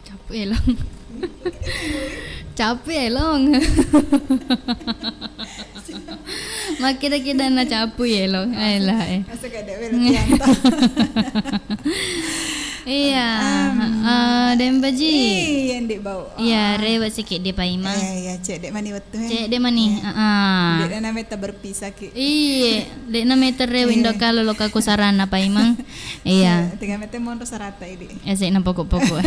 Capu elong. Capu elong. Makkeda-keda na capu elong. Alah, eh. Masa gak ada wela tianta. Iya, heeh, Deng Baji. Iya, Ndik Bau. Iya, rewe' sikit dia paimang. Iya, iya, cedde' mani wettu, eh. Cedde' mani, heeh. De'na metta berpisah ki. Iya, de'na metta rewe' indo kalo loka ku sarana paimang. Iya. Tega metta monro sarata idi. Ese' na poko'-poko'.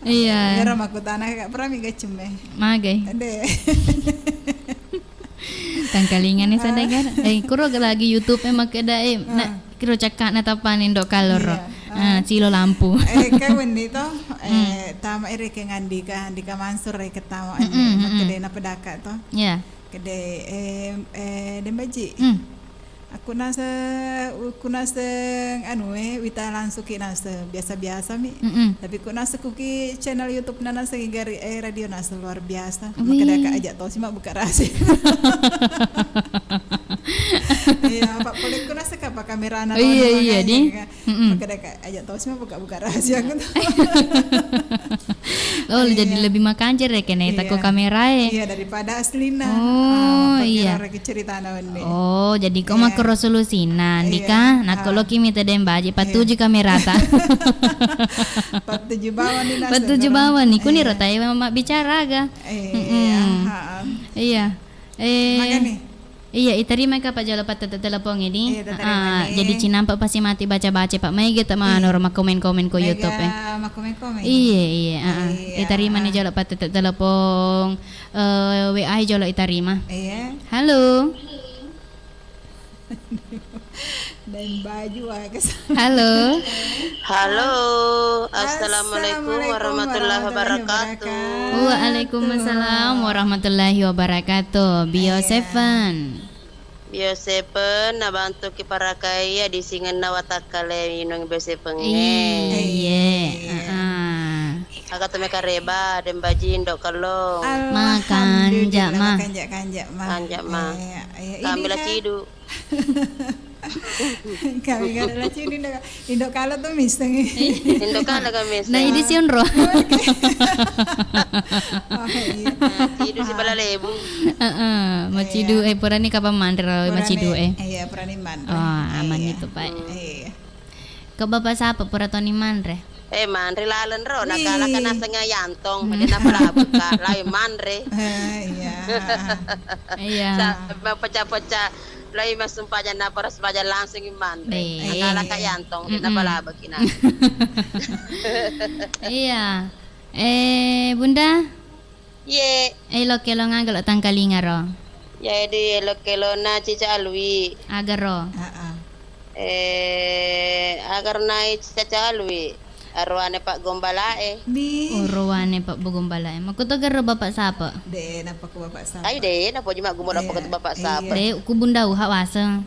Iya. Ero makkutana ka pura mi gacemme. Magai. Ade. Tangkalinga ni sadegara. Eh, kuro lagi YouTube e makkeda, eh, na, kiro cakka'na tappani ndo kaloro. Iya. Ah, cilo lampu. Eh, ka wenni to, eh, tama ere ke ngandika, andika mansur re ketama ande, makkeda na pedaka to. Iya. Kede, eh, eh, Deng Baji. Hmm. Aku nase-, aku naseng anu, eh, wita langsung ki naseng biasa-biasa mi. Mm-mm. Tapi ku naseng ku ki channel YouTube na naseng gari, eh, radio naseng luar biasa. Wih. Makkeda ka aja' tosi mabbuka rahasia. Iya, apa pole ku naseng ka apa kamera na. Oh, iya, iya, di. Mm-mm. Makkeda ka aja' tosi mabbuka-buka rahasia ku to. Oh, jadi lebih makanjir ya kene tako kamerae. Iya, daripada aslina. Oh, iya. Ceritana wenni. Oh, jadi ko makkero solusina, Ndika? Iya. Nakko loki mita Deng Baji, pattuju kamerata. Pattuju bawang ni naseng. Pattuju bawang ni, kuniro tae mabbicara aga. Iya, mm-mm. Iya. Eh, magani? Iya, itarimai kapa jolo pattette telepong ini. Iya, tatarima ni. Jadi cinampa pasti mati baca-baca, Pak. Maega ta manoro makkomen-komen ko YouTube e. Maega makkomen-komen. Iya, iya, heeh. Iya. Itarimani jolo pattette telepong, eh, W A jolo itarima. Iya. Halo. Dan baju, ah, kes- Halo. Halo, assalamualaikum warahmatullahi wabarakatuh. Waalaikumsalam warahmatullahi wabarakatuh. Bio Seven. Bio Seven, nabantuki parakai iya disingenna watakkale minung Bio Seven e. Iya, heeh. Aga to mekareba, Deng Baji, Indo Kallong. Makanja ma. Makanja, kanja ma. Kanja ma. Iya, iya. Kami la cidu. Kami kan la cidu, Indo, Indo Kallong tu miseng. Indo Kallong kan miseng. Nah, idi si onro. Oh, iya. Cidu si bala lebu. Heeh, macidu, eh, purani kapan manre ro macidu, eh? Iya, purani manre. Oh, aman itu, Pak. Iya. Ko bapak sapa pura toni manre? Eh, manre laleng ro, nakalaka naseng yantong, de napalabuka, lai manre. Eh, iya. Iya. Sa-, mapecah-pecah, lai massumpajang, napara sumpajang langsung manre. Nakalaka yantong, de napalabeki naseng. Iya. Eh, Bunda? Iye. Elo-kelo aga lo tangkalinga ro? Jadi elo-kelona Cica Alwi. Aga ro? Heeh. Eh, aga ro nai Cica Alwi? Aroane Pak Gombalae. Bi. Oh, roane Pak Gombalae. Makkuto aga ro Bapak Sape? De, napa ku Bapak Sape? Ai de, napa ji maggumura apa ke Bapak Sape? De, ku Bunda Uha waseng.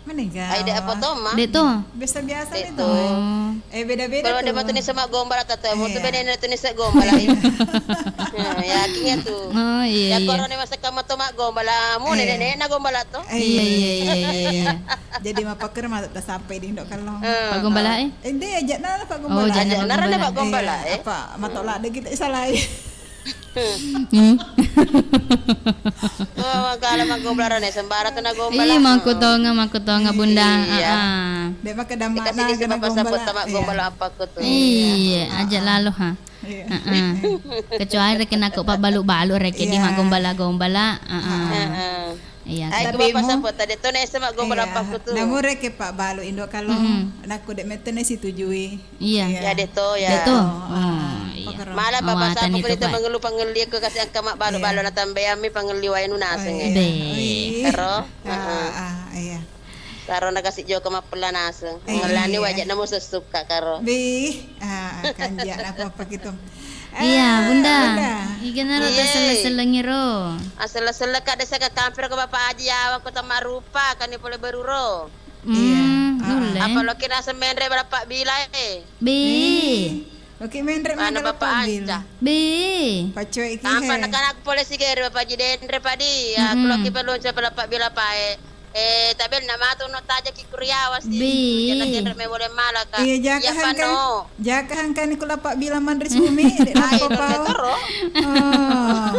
Mani ga? Ai, de apa to, Ma? De to. Biasa-biasa ni to. Oh. Eh, beda-beda. Kalau de matuni sama gombal tata, mau tu bene tuni se gombal ai. Nah, yakin ya tu. Oh, iya, iya. Ya, kalau ne masa kamu tu mak gombal, mu nenek-nenek na gombal to. Iya, iya, iya, iya, iya. Jadi mapaker mata sampai di Indo Kallong. Pak Gombal, eh? Eh, de aja na Pak Gombal. Oh, aja na Pak Gombal, eh. Apa matok lade kita salai. Hmm. Oh, magala maggombala rane, sembara tu nagombala. Iya, makkutonga, makkutonga, Bunda. Iya. Ah, ah. De makkeda makna dikasih isi kena bapak gombala. Saput sama gombala apa ku tu. Iya, aja lalo ha. Iya. Heeh. Kecuali rekena ko pabbalu-balu reke di maggombala-gombala. Heeh. Heeh. Iya. Ai, tapi ku bapak mu- Sapo tadi tu nese maggombala apa ku tu. Namu reke pabbalu Indo Kallong. Mm-mm. Nakku de mette ne situjui. Iya. Iya. Ya, de to, ya. De to. Oh, iya. Malah Bapak Sapo kita mengeluh pangelie ke kasih angka mak balu-balu na tambeammi pangelie wae nu naseng. Be. Karo? Ah, ah, iya. Karo na kasih joko mappella naseng. Ngelani wajak namo sessuka karo. Be. Ah, kanja na apa gitu. Iya, Bunda. Igenaro ta selle-sellengi ro. Aselle-selle ka desa ka kampir ko Bapak Haji Awa Kota Marupa kani pole beruro. Iya. Hmm, nulle. Apa loki naseng menre bala pabbilae? Be. Loki menre mana Bapak Anca? Be. Paccoe ki. Tampa he. Nakana aku polisi gere Bapak Ji denre padi. Ya, aku loki pelunca bala pabbila pae. Eh, tabel na matu no tajaki kuriawa si. Bi. Jana jere me boleh malaka. Iya, jaka hangka. Jaka hangkani ku lappa bilang manre cumi, de' nappa pao. Oh.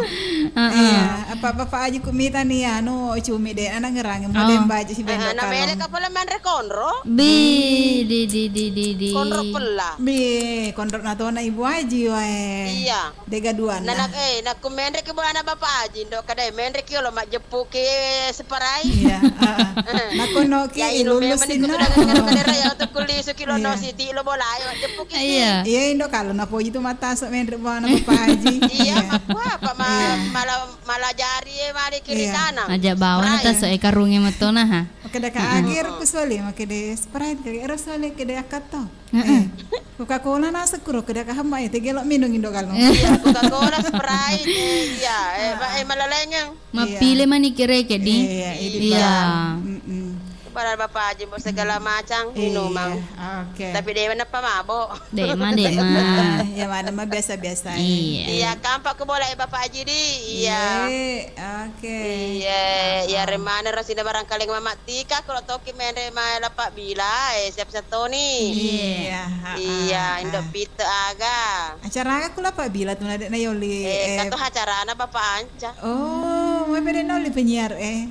Iya, apa Bapak Aji ku mita ni anu cumi de' ana ngerangi mau dembaji si bendo. Na mele ka pole manre konro. Bi, di, di, di, di, di. Konro pella. Bi, konro natona Ibu Aji wae. Iya. De' gaduanna. Nana, eh, nakku menreki bolana Bapak Aji, ndo kadai menreki olo majjeppuki separai. Iya, heeh. Nakonoki lulus memang sinna. Kadera ya untuk kulisuki lo no siti lo bolai majjeppuki. Iya. Iya, indo kalau napoji tu mataso menre bolana Bapak Aji. Iya, makku apa ma-, malah, malah jari e mali kiri kanan. Aja bawa na taso e karunge matona ha. Makeda ka agir ku sole, makeda Sprite kali, ero sole keda akatto. Heeh. Eh, Coca-Cola naseng kuro keda ka hemma, eh, tegelo minung indo kalo. Iya, Coca-Cola, Sprite, eh, iya, eh, ba-, eh, malalengeng. Mappile mani kireke di. Iya, idi iya. Mm-mm. Pada Bapak Aji, Mbok, segala macam minuman. Iya, oke. Tapi dewa nappa mabo. Dema, dema. Ya mana mah biasa-biasa. Iya. Iya, kampak ku bola e Bapak Aji di. Iya. Iya, oke. Iya, iya, remana rasina barangkali mama Tika, kalau toki menre ma lappa bila, eh, siap-siap toni. Iya, ha, iya, ha, indo ha. Pite aga. Acara aga ku lappa bila tu nadek na yoli, eh, eh, kato acarana Bapak Anca. Oh, mau pede noli penyiar, eh.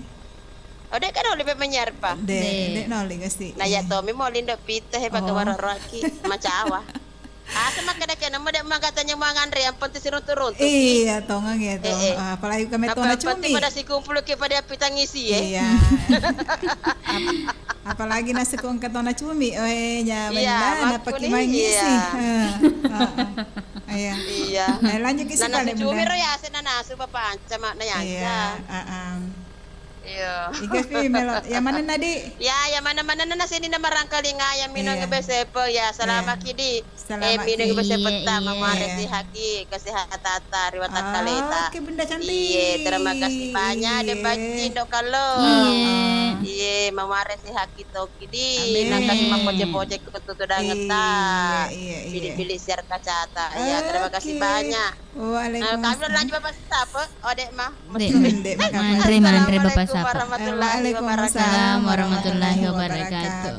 Oh, dek kan noli penyiar, Pak? Dek, dek noli kasi. Nah, ya, iya. Tomi mau lindo pite, he, pakai waroroaki, macawa. Asa makkeda-keda mo de' magatanya manganre, yang penting siruntu-runtu. Iya, tongeng ya, tong. Eh, eh. Ah, apalagi kami tona cumi. Yang penting pada sikumpul ke pada pitang isi, ya. Iya. Ap-, apalagi nasi kongka tona cumi, oh, eh, nya, iya, benda, napa ki main isi. Iya. Heeh. Iya. Iya. Nah, lanjut ke. Nah, nasi cumi ro ya, ase na nasu Bapak Anca, mak na ya. Iya, heeh. Iya. Iga pi melo. Yang mana nadi? Ya, yang mana-mana na sini na marangkalinga yang minung besepe ya. Selamat kidi. Eh, minung besepe ta, mamuare sihaki kesehatan ta ri watakkaleta. Oke, Bunda cantik. Iya, terima kasih banyak de' bacci ndo kalo. Iya. Iya, mamuare sihaki to kidi. Amin. Nang kasi mapoje-poje ku tutu dangetta. Iya, iya, iya. Pilih-pilih siar kacata. Ya, terima kasih banyak. Waalaikumsalam. Nah, kami lanjut Bapak Sapa? Oh, Dek Ma. Dek Ma. Dek Ma. Manre, manre Bapak Sapa. Assalamualaikum warahmatullahi wabarakatuh. Waalaikumsalam warahmatullahi wabarakatuh.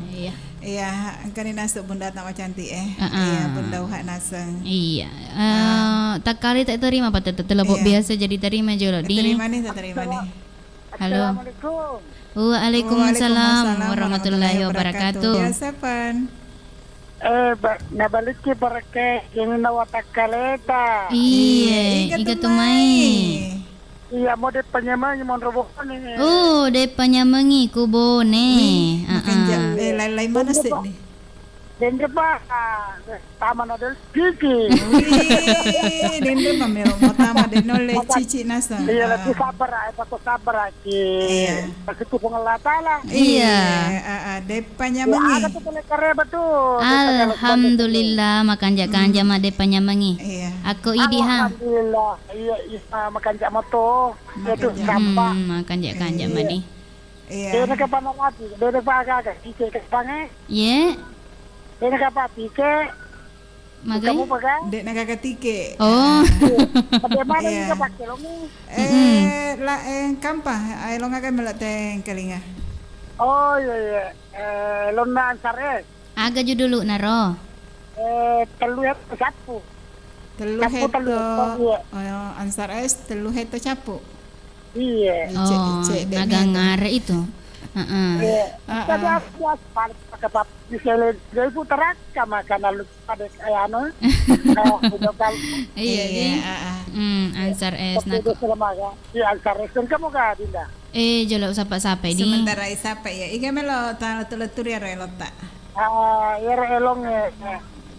Iya. Iya, engkani naseng Bunda Tama Cantik, eh. Heeh. Iya, Bunda Uha naseng. Iya. Eh, takkali tak terima, Pak, tetep telepon biasa jadi terima jolo di. Terima nih, terima nih. Halo. Assalamualaikum. Waalaikumsalam warahmatullahi wabarakatuh. Ya, siapa? Eh, ba-, nabalikki parekke ini na watakkaleta. Iya, iga tu mai. Iya, mau deppa nyamangi monro bone. Oh, deppa nyamangi ku bone. Wih, makanja, eh, lain-lain mana sih nih? Denre pa, ah, tama na del cici. Wih, denre pa melo mo tama de nolle cici naseng. Iya, lebih sabar, eh, patut sabar, eh. Iya. Pasti tu Puang Allah Taala. Iya. Iya, ah, ah, deppa nyamangi. Ada tu kale kareba tu. Alhamdulillah, makanja-kanja ma deppa nyamangi. Iya. Akko idi ha. Alhamdulillah. Iya, iya, makanja mato. Itu sampah. Hmm, makanja-kanja mani. Iya. Dena ke panarati, dena pa aga-aga, tike ke pange. Ye. Dena ke apa tike? Magai? Kamu pakai? Dek na gaga tike. Oh. Bagaimana juga pakai lo ni? Eh, la, eh, kampa, eh, lo ngagai melo teng kelinga. Oh, iya, iya. Eh, lonna ansar, eh. Aga juduluna ro? Eh, tellu hetto cappu. Tellu hetto, oh, ansar es, tellu hetto cappu. Iya. Oh, naga ngare itu. Heeh. Iya. Heeh. Kita biasa, biasa pakai pap-, di sele, jadi putar aja makan lalu pada kayak anu. Iya, di. Hmm, ansar es, tapi nako. Iya, ansar es. Engka moga, Dinda? Eh, jolo sapa-sapa, di. Sementara sapa ya? Iga melo ta letu-letu ya, ro, elota. Ah, iyaro elong, eh,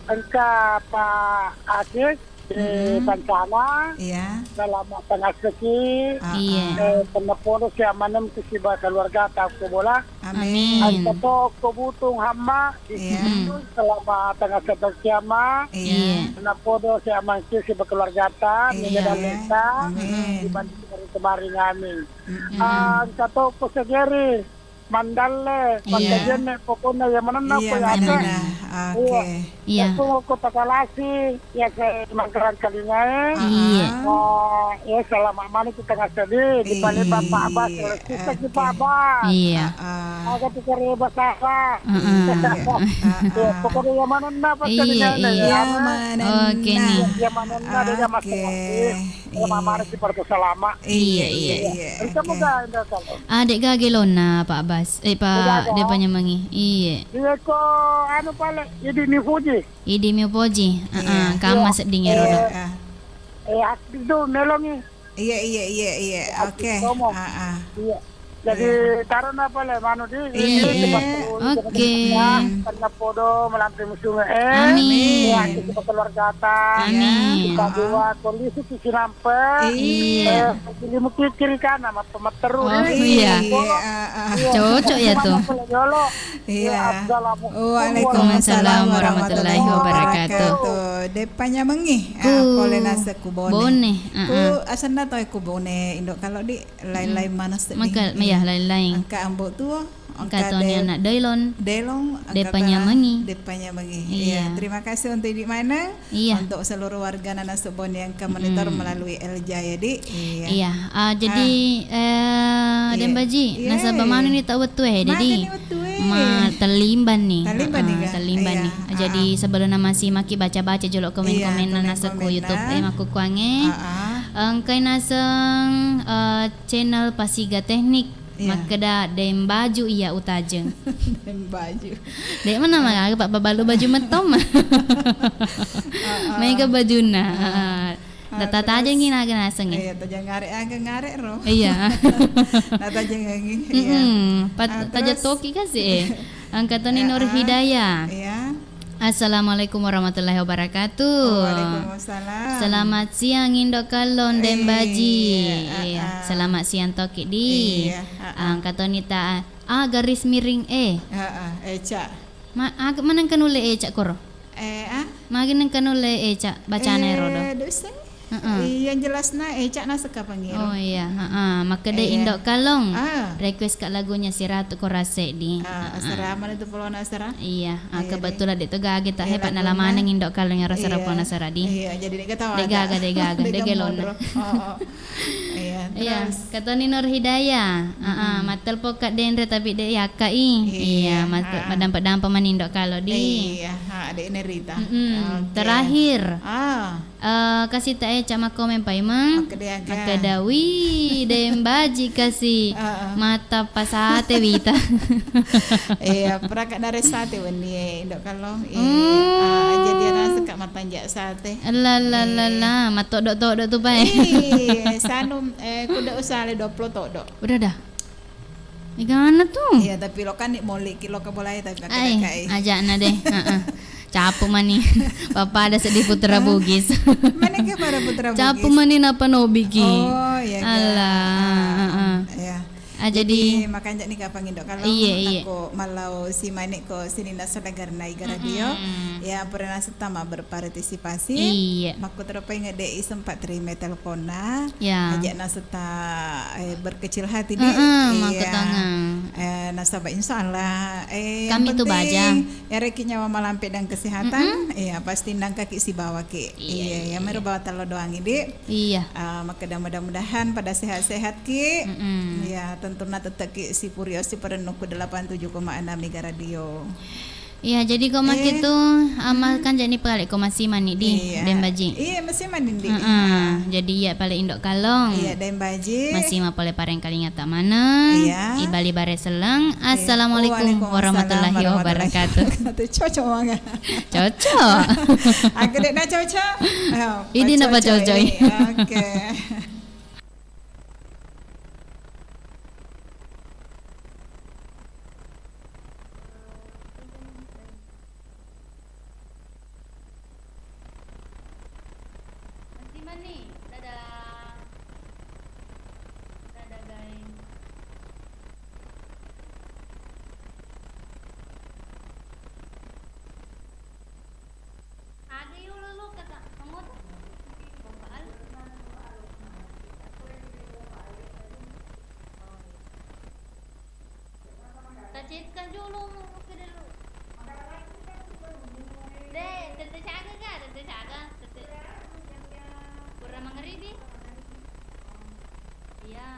engka Pak Akis, eh, Pancana, iya. Selamat tengaseki, iya. Eh, tennapodo sia maneng tu siba keluarga ta ko bola. Amin. Engka to ko Butung Hamma, iya. Selamat tengaseki sia ma. Iya. Tennapodo sia mangki siba keluarga ta, iya. Amin. Dibanding kemarin, amin. Ah, engka to ko Segeri. Mandalle, iya, Mandalle, pokoknya ya manenna. Iya, apa ya, manenna. Iya. Oke. Iya. Aku mau Kota Kalasi, ya saya Manggarai Kalingae. Iya. Oh, ya selamat malam kita ngasih di, di Palembang, Pak Abas, iya, kita, oke, kita, Abas. Iya. Ah, ah. Aku tuh kare bahasa. Heeh. Iya. Ah, ah. Ya, pokoknya ya manenna apa, iya, tadi, iya, ya, manenna. Oke, nih. Ya manenna, dia masih, oke, ngerti. Iya. Mama Resi pada salama. Iya, iya, iya. Iya. Iya. Oke. Kamu gak ada kalau. Ah, dek gage lona, Pak Bas. Eh, Pak, dek Panyamengi. Iya. Iya, ko anu pale, idi ni Fuji. Idi mi Fuji. Heeh, iya, kama sedding ero. Iya. Eh, eh, aku itu melongi. Iya, iya, iya, iya. Oke. Heeh. Iya. Jadi, iya, tarona pale manu di, iya, ini, iya, cepat terus, oke, ya, karena podo melampe musuh, eh. Amin. Ya, kita keluarga ta. Amin. Kita dua kondisi di Sinampe. Iya. Eh, di muki kiri kanan, apa meteru, oh, eh. Iya. Iya, ah, ah. Iya. Cocok ya tuh. Mana pale jolo. Iya. Ya, assalamualaikum. Waalaikumsalam warahmatullahi wabarakatuh. Dek Panyamengi. Ah, ku pole naseng ku Bone. Bone, ku, heeh, asenna to ku Bone, Indo Kalo di. Lain-lain maneng sedding. Maka, iya, lain-lain. Engka Ambo Tuo, engka Toni De-, anak Dailon. Dailon, dek Panyamengi. Dek Panyamengi. Iya. Iya, terima kasih untuk idi maneng, iya, untuk seluruh warga Nanasuk Bone yang ke monitor melalui L J ya, Di. Iya. Iya, ah, jadi, eh, iya, Deng Baji, iya, nasaba manu ni tak wettu eh, jadi maka ni wettu eh. Ma-, tellimban ni. Tellimban ni, heeh, tellimban ni. Iya. Jadi, sebelum nama si maki baca-baca jolo komen-komen, iya, komen-komen Nanasuk ku YouTube, eh, makkukkuangnge. Heeh. Engkai naseng, eh, channel Pasiga Teknik, iya, makkeda Deng Baju iya utajeng. Deng Baju. Dek mana mah, Pak, babalu baju mettom. Heeh. Mega bajunna. Heeh. Ah, tata-, terus tajengi naga naseng, eh. Iya, tajeng ngare, aga ngare ro. Iya. Natajengi, iya. Mm-mm. Pat-, ah, taja terus? Toki kasih, eh. Angkatoni, iya, Nur Hidayah. Iya. Assalamualaikum warahmatullahi wabarakatuh. Waalaikumsalam. Selamat siang, Indo Kallong, Deng Baji. Iya, iya. Selamat siang toki di. Iya, heeh. Angkatoni ta, ah, garis miring, eh. Heeh, Eca. Ma-, aga maneng kanulle Eca koro? Eh, ah? Magi neng kanulle Eca bacana ero do? Eh, dosa. Heeh. Yang jelasna Eca naseng kapang ero. Oh iya, heeh. Makkeda, iya, Indo Kallong. Ah. Request ka lagunya Si Ratu Kora Seddi. Ah, heeh. Asera mana tu polona asera? Iya, ah, iya, kebetulan dek tu gage tak, iya, hebat nala maneng Indo Kallong yang rasa, iya, polona asera di. Iya, jadi dek ketawa. Dek gaga, dek gaga, dek gelona. Oh, oh. Iya, iya, terus? Katoni Nur Hidayah. Heeh, mm-mm. Mattelpon ka denre tapi dek yakka i. Iya, iya, mat-, ah, madampa-dampa mani Indo Kallong di. Iya, ha, dek nerita. Mm-mm. Oke. Terakhir. Ah. Eh, kasi ta Eca makkomen paimeng. Makkeda aga. Makkeda, "Wih, Deng Baji kasi." Heeh. Mata pasate wita. Iya, pura ka nare sate wenni e, Indo Kallong. Iya. Hmm. Ah, jadi ana suka matanja sate. La, la, la, la. Iya. Matodok-todok tu, Pak, eh. Iya, sanu, eh, kuda usale dua puluh todok. Udah dah. Igana tu? Iya, tapi lo kan ni moli ki lo ke bola e, tapi pakai, ai, pakai. Ajana deh. Heeh. Capu mani. Papa ada sedih Putra Bugis. Mana ke para Putra Bugis? Capu mani napa nobi ki? Oh, iya, iya. Alah, heeh. Iya. Ah, jadi, jadi makanya nih kapang Indo Kallong, iya, iya, nako malau si manik ko sininna saudagarna Iga Radio. Mm-mm. Ya, pernah setama berpartisipasi. Iya. Makko teropai ngedei sempat terima teleponna. Ya. Ajak naseta, eh, berkecil hati di. Heeh, iya. Makko tongeng. Eh, nasaba insya Allah, eh, yang penting, baja. Yareki nyawa malampe dan kesehatan, mm-mm, iya, pasti nangkaki sibawa ki. Iya, iya, iya, iya. Yang meru bawa talo doangi di. Iya. Ah, makkeda mudah-mudahan pada sehat-sehat ki. Mm-mm. Ya, tentunya tetap ki si Purio si perennuku delapan tujuh koma enam Mega Radio. Iya, jadi ko maki tu, ama kan jadi pale ko masih mani di, iya, Deng Baji. Iya, masih mani di. Heeh. Jadi iya pale Indo Kallong. Iya, Deng Baji. Masih ma pale pareng kalinga tak mana. Iya. Ibali bare seleng. Iya. Assalamualaikum warahmatullahi wabarakatuh. Cocok banget. Cocok. Aku dek na cocok. Ayo, ini napa cocok ini? Oke. Masih mani. Dadah. Dadah, guys. Aga yolo lo kata pengoto. Bokal. Oh, iya. Cekka jolo mu, oke dulu. De, tette caga ga, tette caga, tette. Pura mangaribi? Iya.